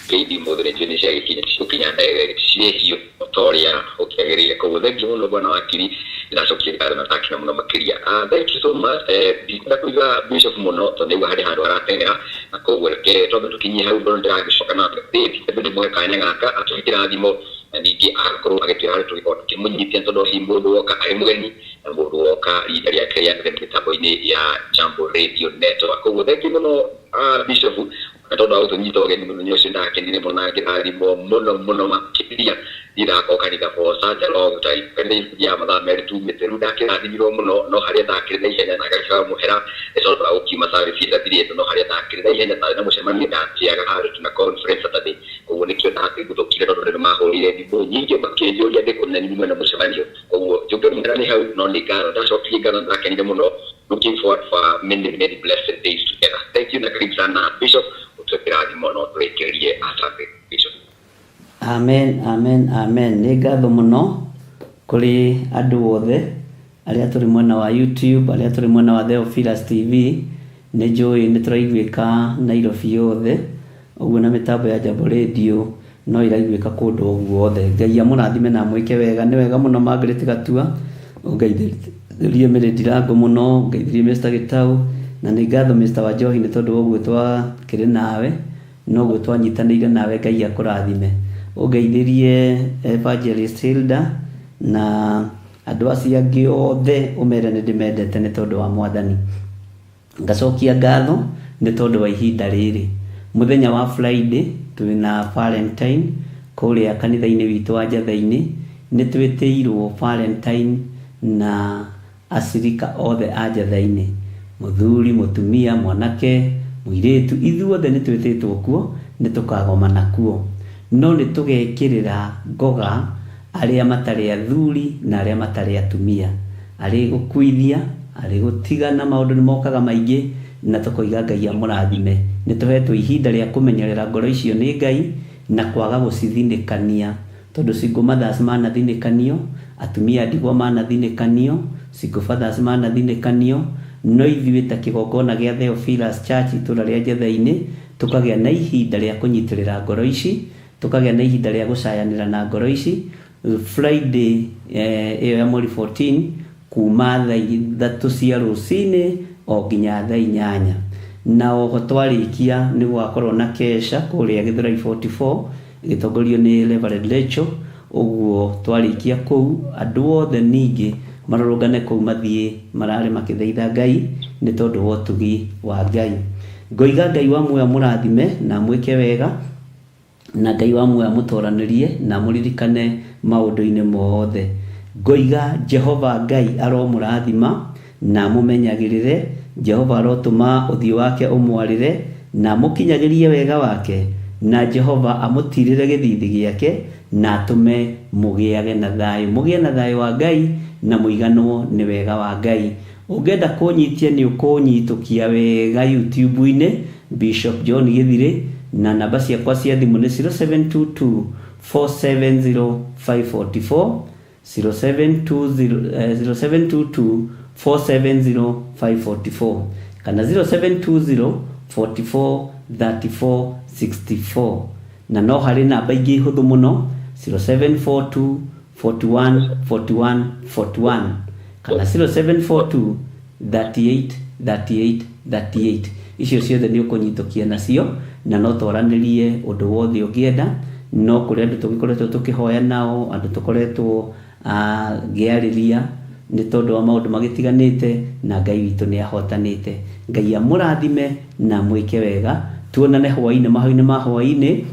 Ngeithi mũthĩ nĩ njũĩ nĩ ciagĩkinya, cigũkinya direct ciĩhiũ ta ũrĩa ũkĩagĩrĩire. Koguo thank you mũno, bwana wakiri, ndĩracokia ngatho na ndakena mũno makĩria. Thank you so much. Ndikwenda kũiga bishop mũno tondũ nĩguo harĩ handũ arateng'era, na koguo reke twambe tũkinyie hau mbere. Ndĩragĩcoka na ndĩmũhe kanya gaka atũhe kĩrathimo na ningĩ agakorwo agĩtwĩra harĩa tũgĩkorwo tũkĩmũnyitia, tondũ hihi mũndũ woka arĩ mũgeni na mũndũ woka rita rĩake rĩa mbere mĩtambo-inĩ ya Jambo Radio Network. Koguo thank you mũno, bishop, na tondũ wa gũtũnyita ũgeni mũthenya ũcio, ndakenire mũno na ngĩrathimwo mũno mũno makĩria. Ndirakorwo kanitha for such a long time, kanitha ya mathaa 2 tumĩte rĩu, ndakĩrathimirwo mũno. No harĩa ndakĩrĩ na ihenya na ngakĩaga mũhera nĩ tondũ wa gũkiuma service ĩtathirĩte, no harĩa ndakĩrĩ na ihenya tarĩ na mũcemanio ndatiaga handũ tuna conference Saturday. Koguo nĩkĩo ndakĩguthũkire, tondũ nĩ mahũrire thimũ nyingĩ makĩnjũria ndĩ kũ na nyume na mũcemanio. Koguo njũke mũhera nĩ hau, no nĩ ngatho ndacokirie ngatho, ndakenire mũno. Looking forward for many many blessed days together. Thank you, na karibu sana, bishop, ũtue kĩrathimo no tũrĩkĩrĩrie. Asante, bishop. Amen, amen, amen. Nĩ ngatho mũno kũrĩ andũ othe arĩa tũrĩ mwena wa YouTube, arĩa tũrĩ mwena wa Theophilus TV. Nĩ njũĩ nĩ tũraiguĩka Nairobi yothe ũguo, na mĩtambo ya Jambo Radio no ĩraiguĩka kũndũ o guothe. Ngai amũrathime na amwĩke wega. Nĩ wega mũno, Margaret Gatua, ũngeithĩrie Mary Ndirango mũno, ũngeithĩrie Mr. Gĩtau, na nĩ ngatho Mr. Wanjohi nĩ tondũ wa ũguo twakĩrĩ nawe noguo twanyitanĩire nawe. Ngai akũrathime. Ũngeithĩrie Evangelist Hilda na andũ acio angĩ othe, ũmere nĩ ndĩmendete nĩ tondũ wa Mwathani. Ngacokia ngatho nĩ tondũ wa ihinda rĩrĩ. Mũthenya wa Friday twĩna Valentine kũrĩa kanitha-inĩ witũ wa Njatha-inĩ. Nĩ twĩtĩirwo Valentine na acirika othe a Njatha-inĩ, mũthuri, mũtumia, mwanake, mũirĩtu, ithuothe nĩ twĩtĩtwo kuo, nĩ tũkagomana kuo. No nĩ tũgekĩrĩra ngoga arĩa matarĩ athuri na arĩa matarĩ atumia, arĩ gũkuithia, arĩ gũtigana, maũndũ nĩ mokaga maingĩ, na tũkoiga Ngai amũrathime. Nĩ tũhetwo ihinda rĩa kũmenyerera ngoro icio nĩ Ngai na kwaga gũcithinĩkania, tondũ single mothers manathinĩkanio, atumia ndigwa manathinĩkanio, single fathers manathinĩkanio. No ithuĩ ta kĩgongona gĩa Theophilus Church itũra rĩa Njetha-inĩ tũkagĩa na ihinda rĩa kũnyitĩrĩra ngoro ici, tũkagĩa na ihinda rĩa gũcayanĩra na ngoro ici. Friday ĩyo ya mweri 14 kuma thaa 3 cia rũcinĩ o nginya thaa 8, na oho twarĩkia nĩ gũgakorwo na kesha kũrĩa Gĩthũrai 44 ĩgĩtongorio nĩ Reverend Rachel. Ũguo twarĩkia kũu, andũ othe ningĩ marũrũngane kũu, mathiĩ marare makĩthaitha Ngai nĩ tondũ wa ũtugi wa Ngai. Ngoiga Ngai wa muoyo amũrathime na amwĩke wega, na Ngai wa muoyo amũtoranĩrie na amũririkane maũndũ-inĩ mothe. Ngoiga Jehova Ngai aromũrathima na amũmenyagĩrĩre. Jehova arotũma ũthiũ wake ũmwarĩre na amũkinyagĩrie wega wake, na Jehova amũtirĩre gĩthithi gĩake na atũme mũgĩage na thayũ. Mũgĩe na thayũ wa Ngai na mũiganwo nĩ wega wa Ngai. Ũngĩenda kũnyitia, nĩ ũkũnyitũkia wega YouTube-inĩ, Bishop John Gĩthirĩ, na namba ciakwa cia thimũ nĩ 0722 470 544, 0720, 0722 470 544 kana 0720 44 34 64. Na no harĩ namba ingĩ hũthũ mũno, 0742 41 41 41. Kana 0742 38 38 38. Icio ciothe nĩ ũkũnyitũkia nacio na no twaranĩrie ũndũ wothe ũngĩenda. No kũrĩ andũ tũgĩkoretwo tũkĩhoya nao, andũ tũkoretwo ngĩarĩria nĩ tondũ wa maũndũ magĩtiganĩte, na Ngai witũ nĩ ahotanĩte. Ngai amũrathime na amwĩke wega. Tuonane hwaĩ-inĩ, mahoya-inĩ ma hwaĩ-inĩ.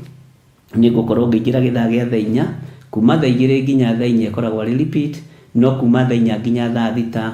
Nĩ ngũkorwo ngĩingĩra gĩthaa gĩa thaa inya, kuma thaa igĩrĩ nginya thaa inya ĩkoragwo arĩ repeat, no kuma thaa inya nginya thaa thita.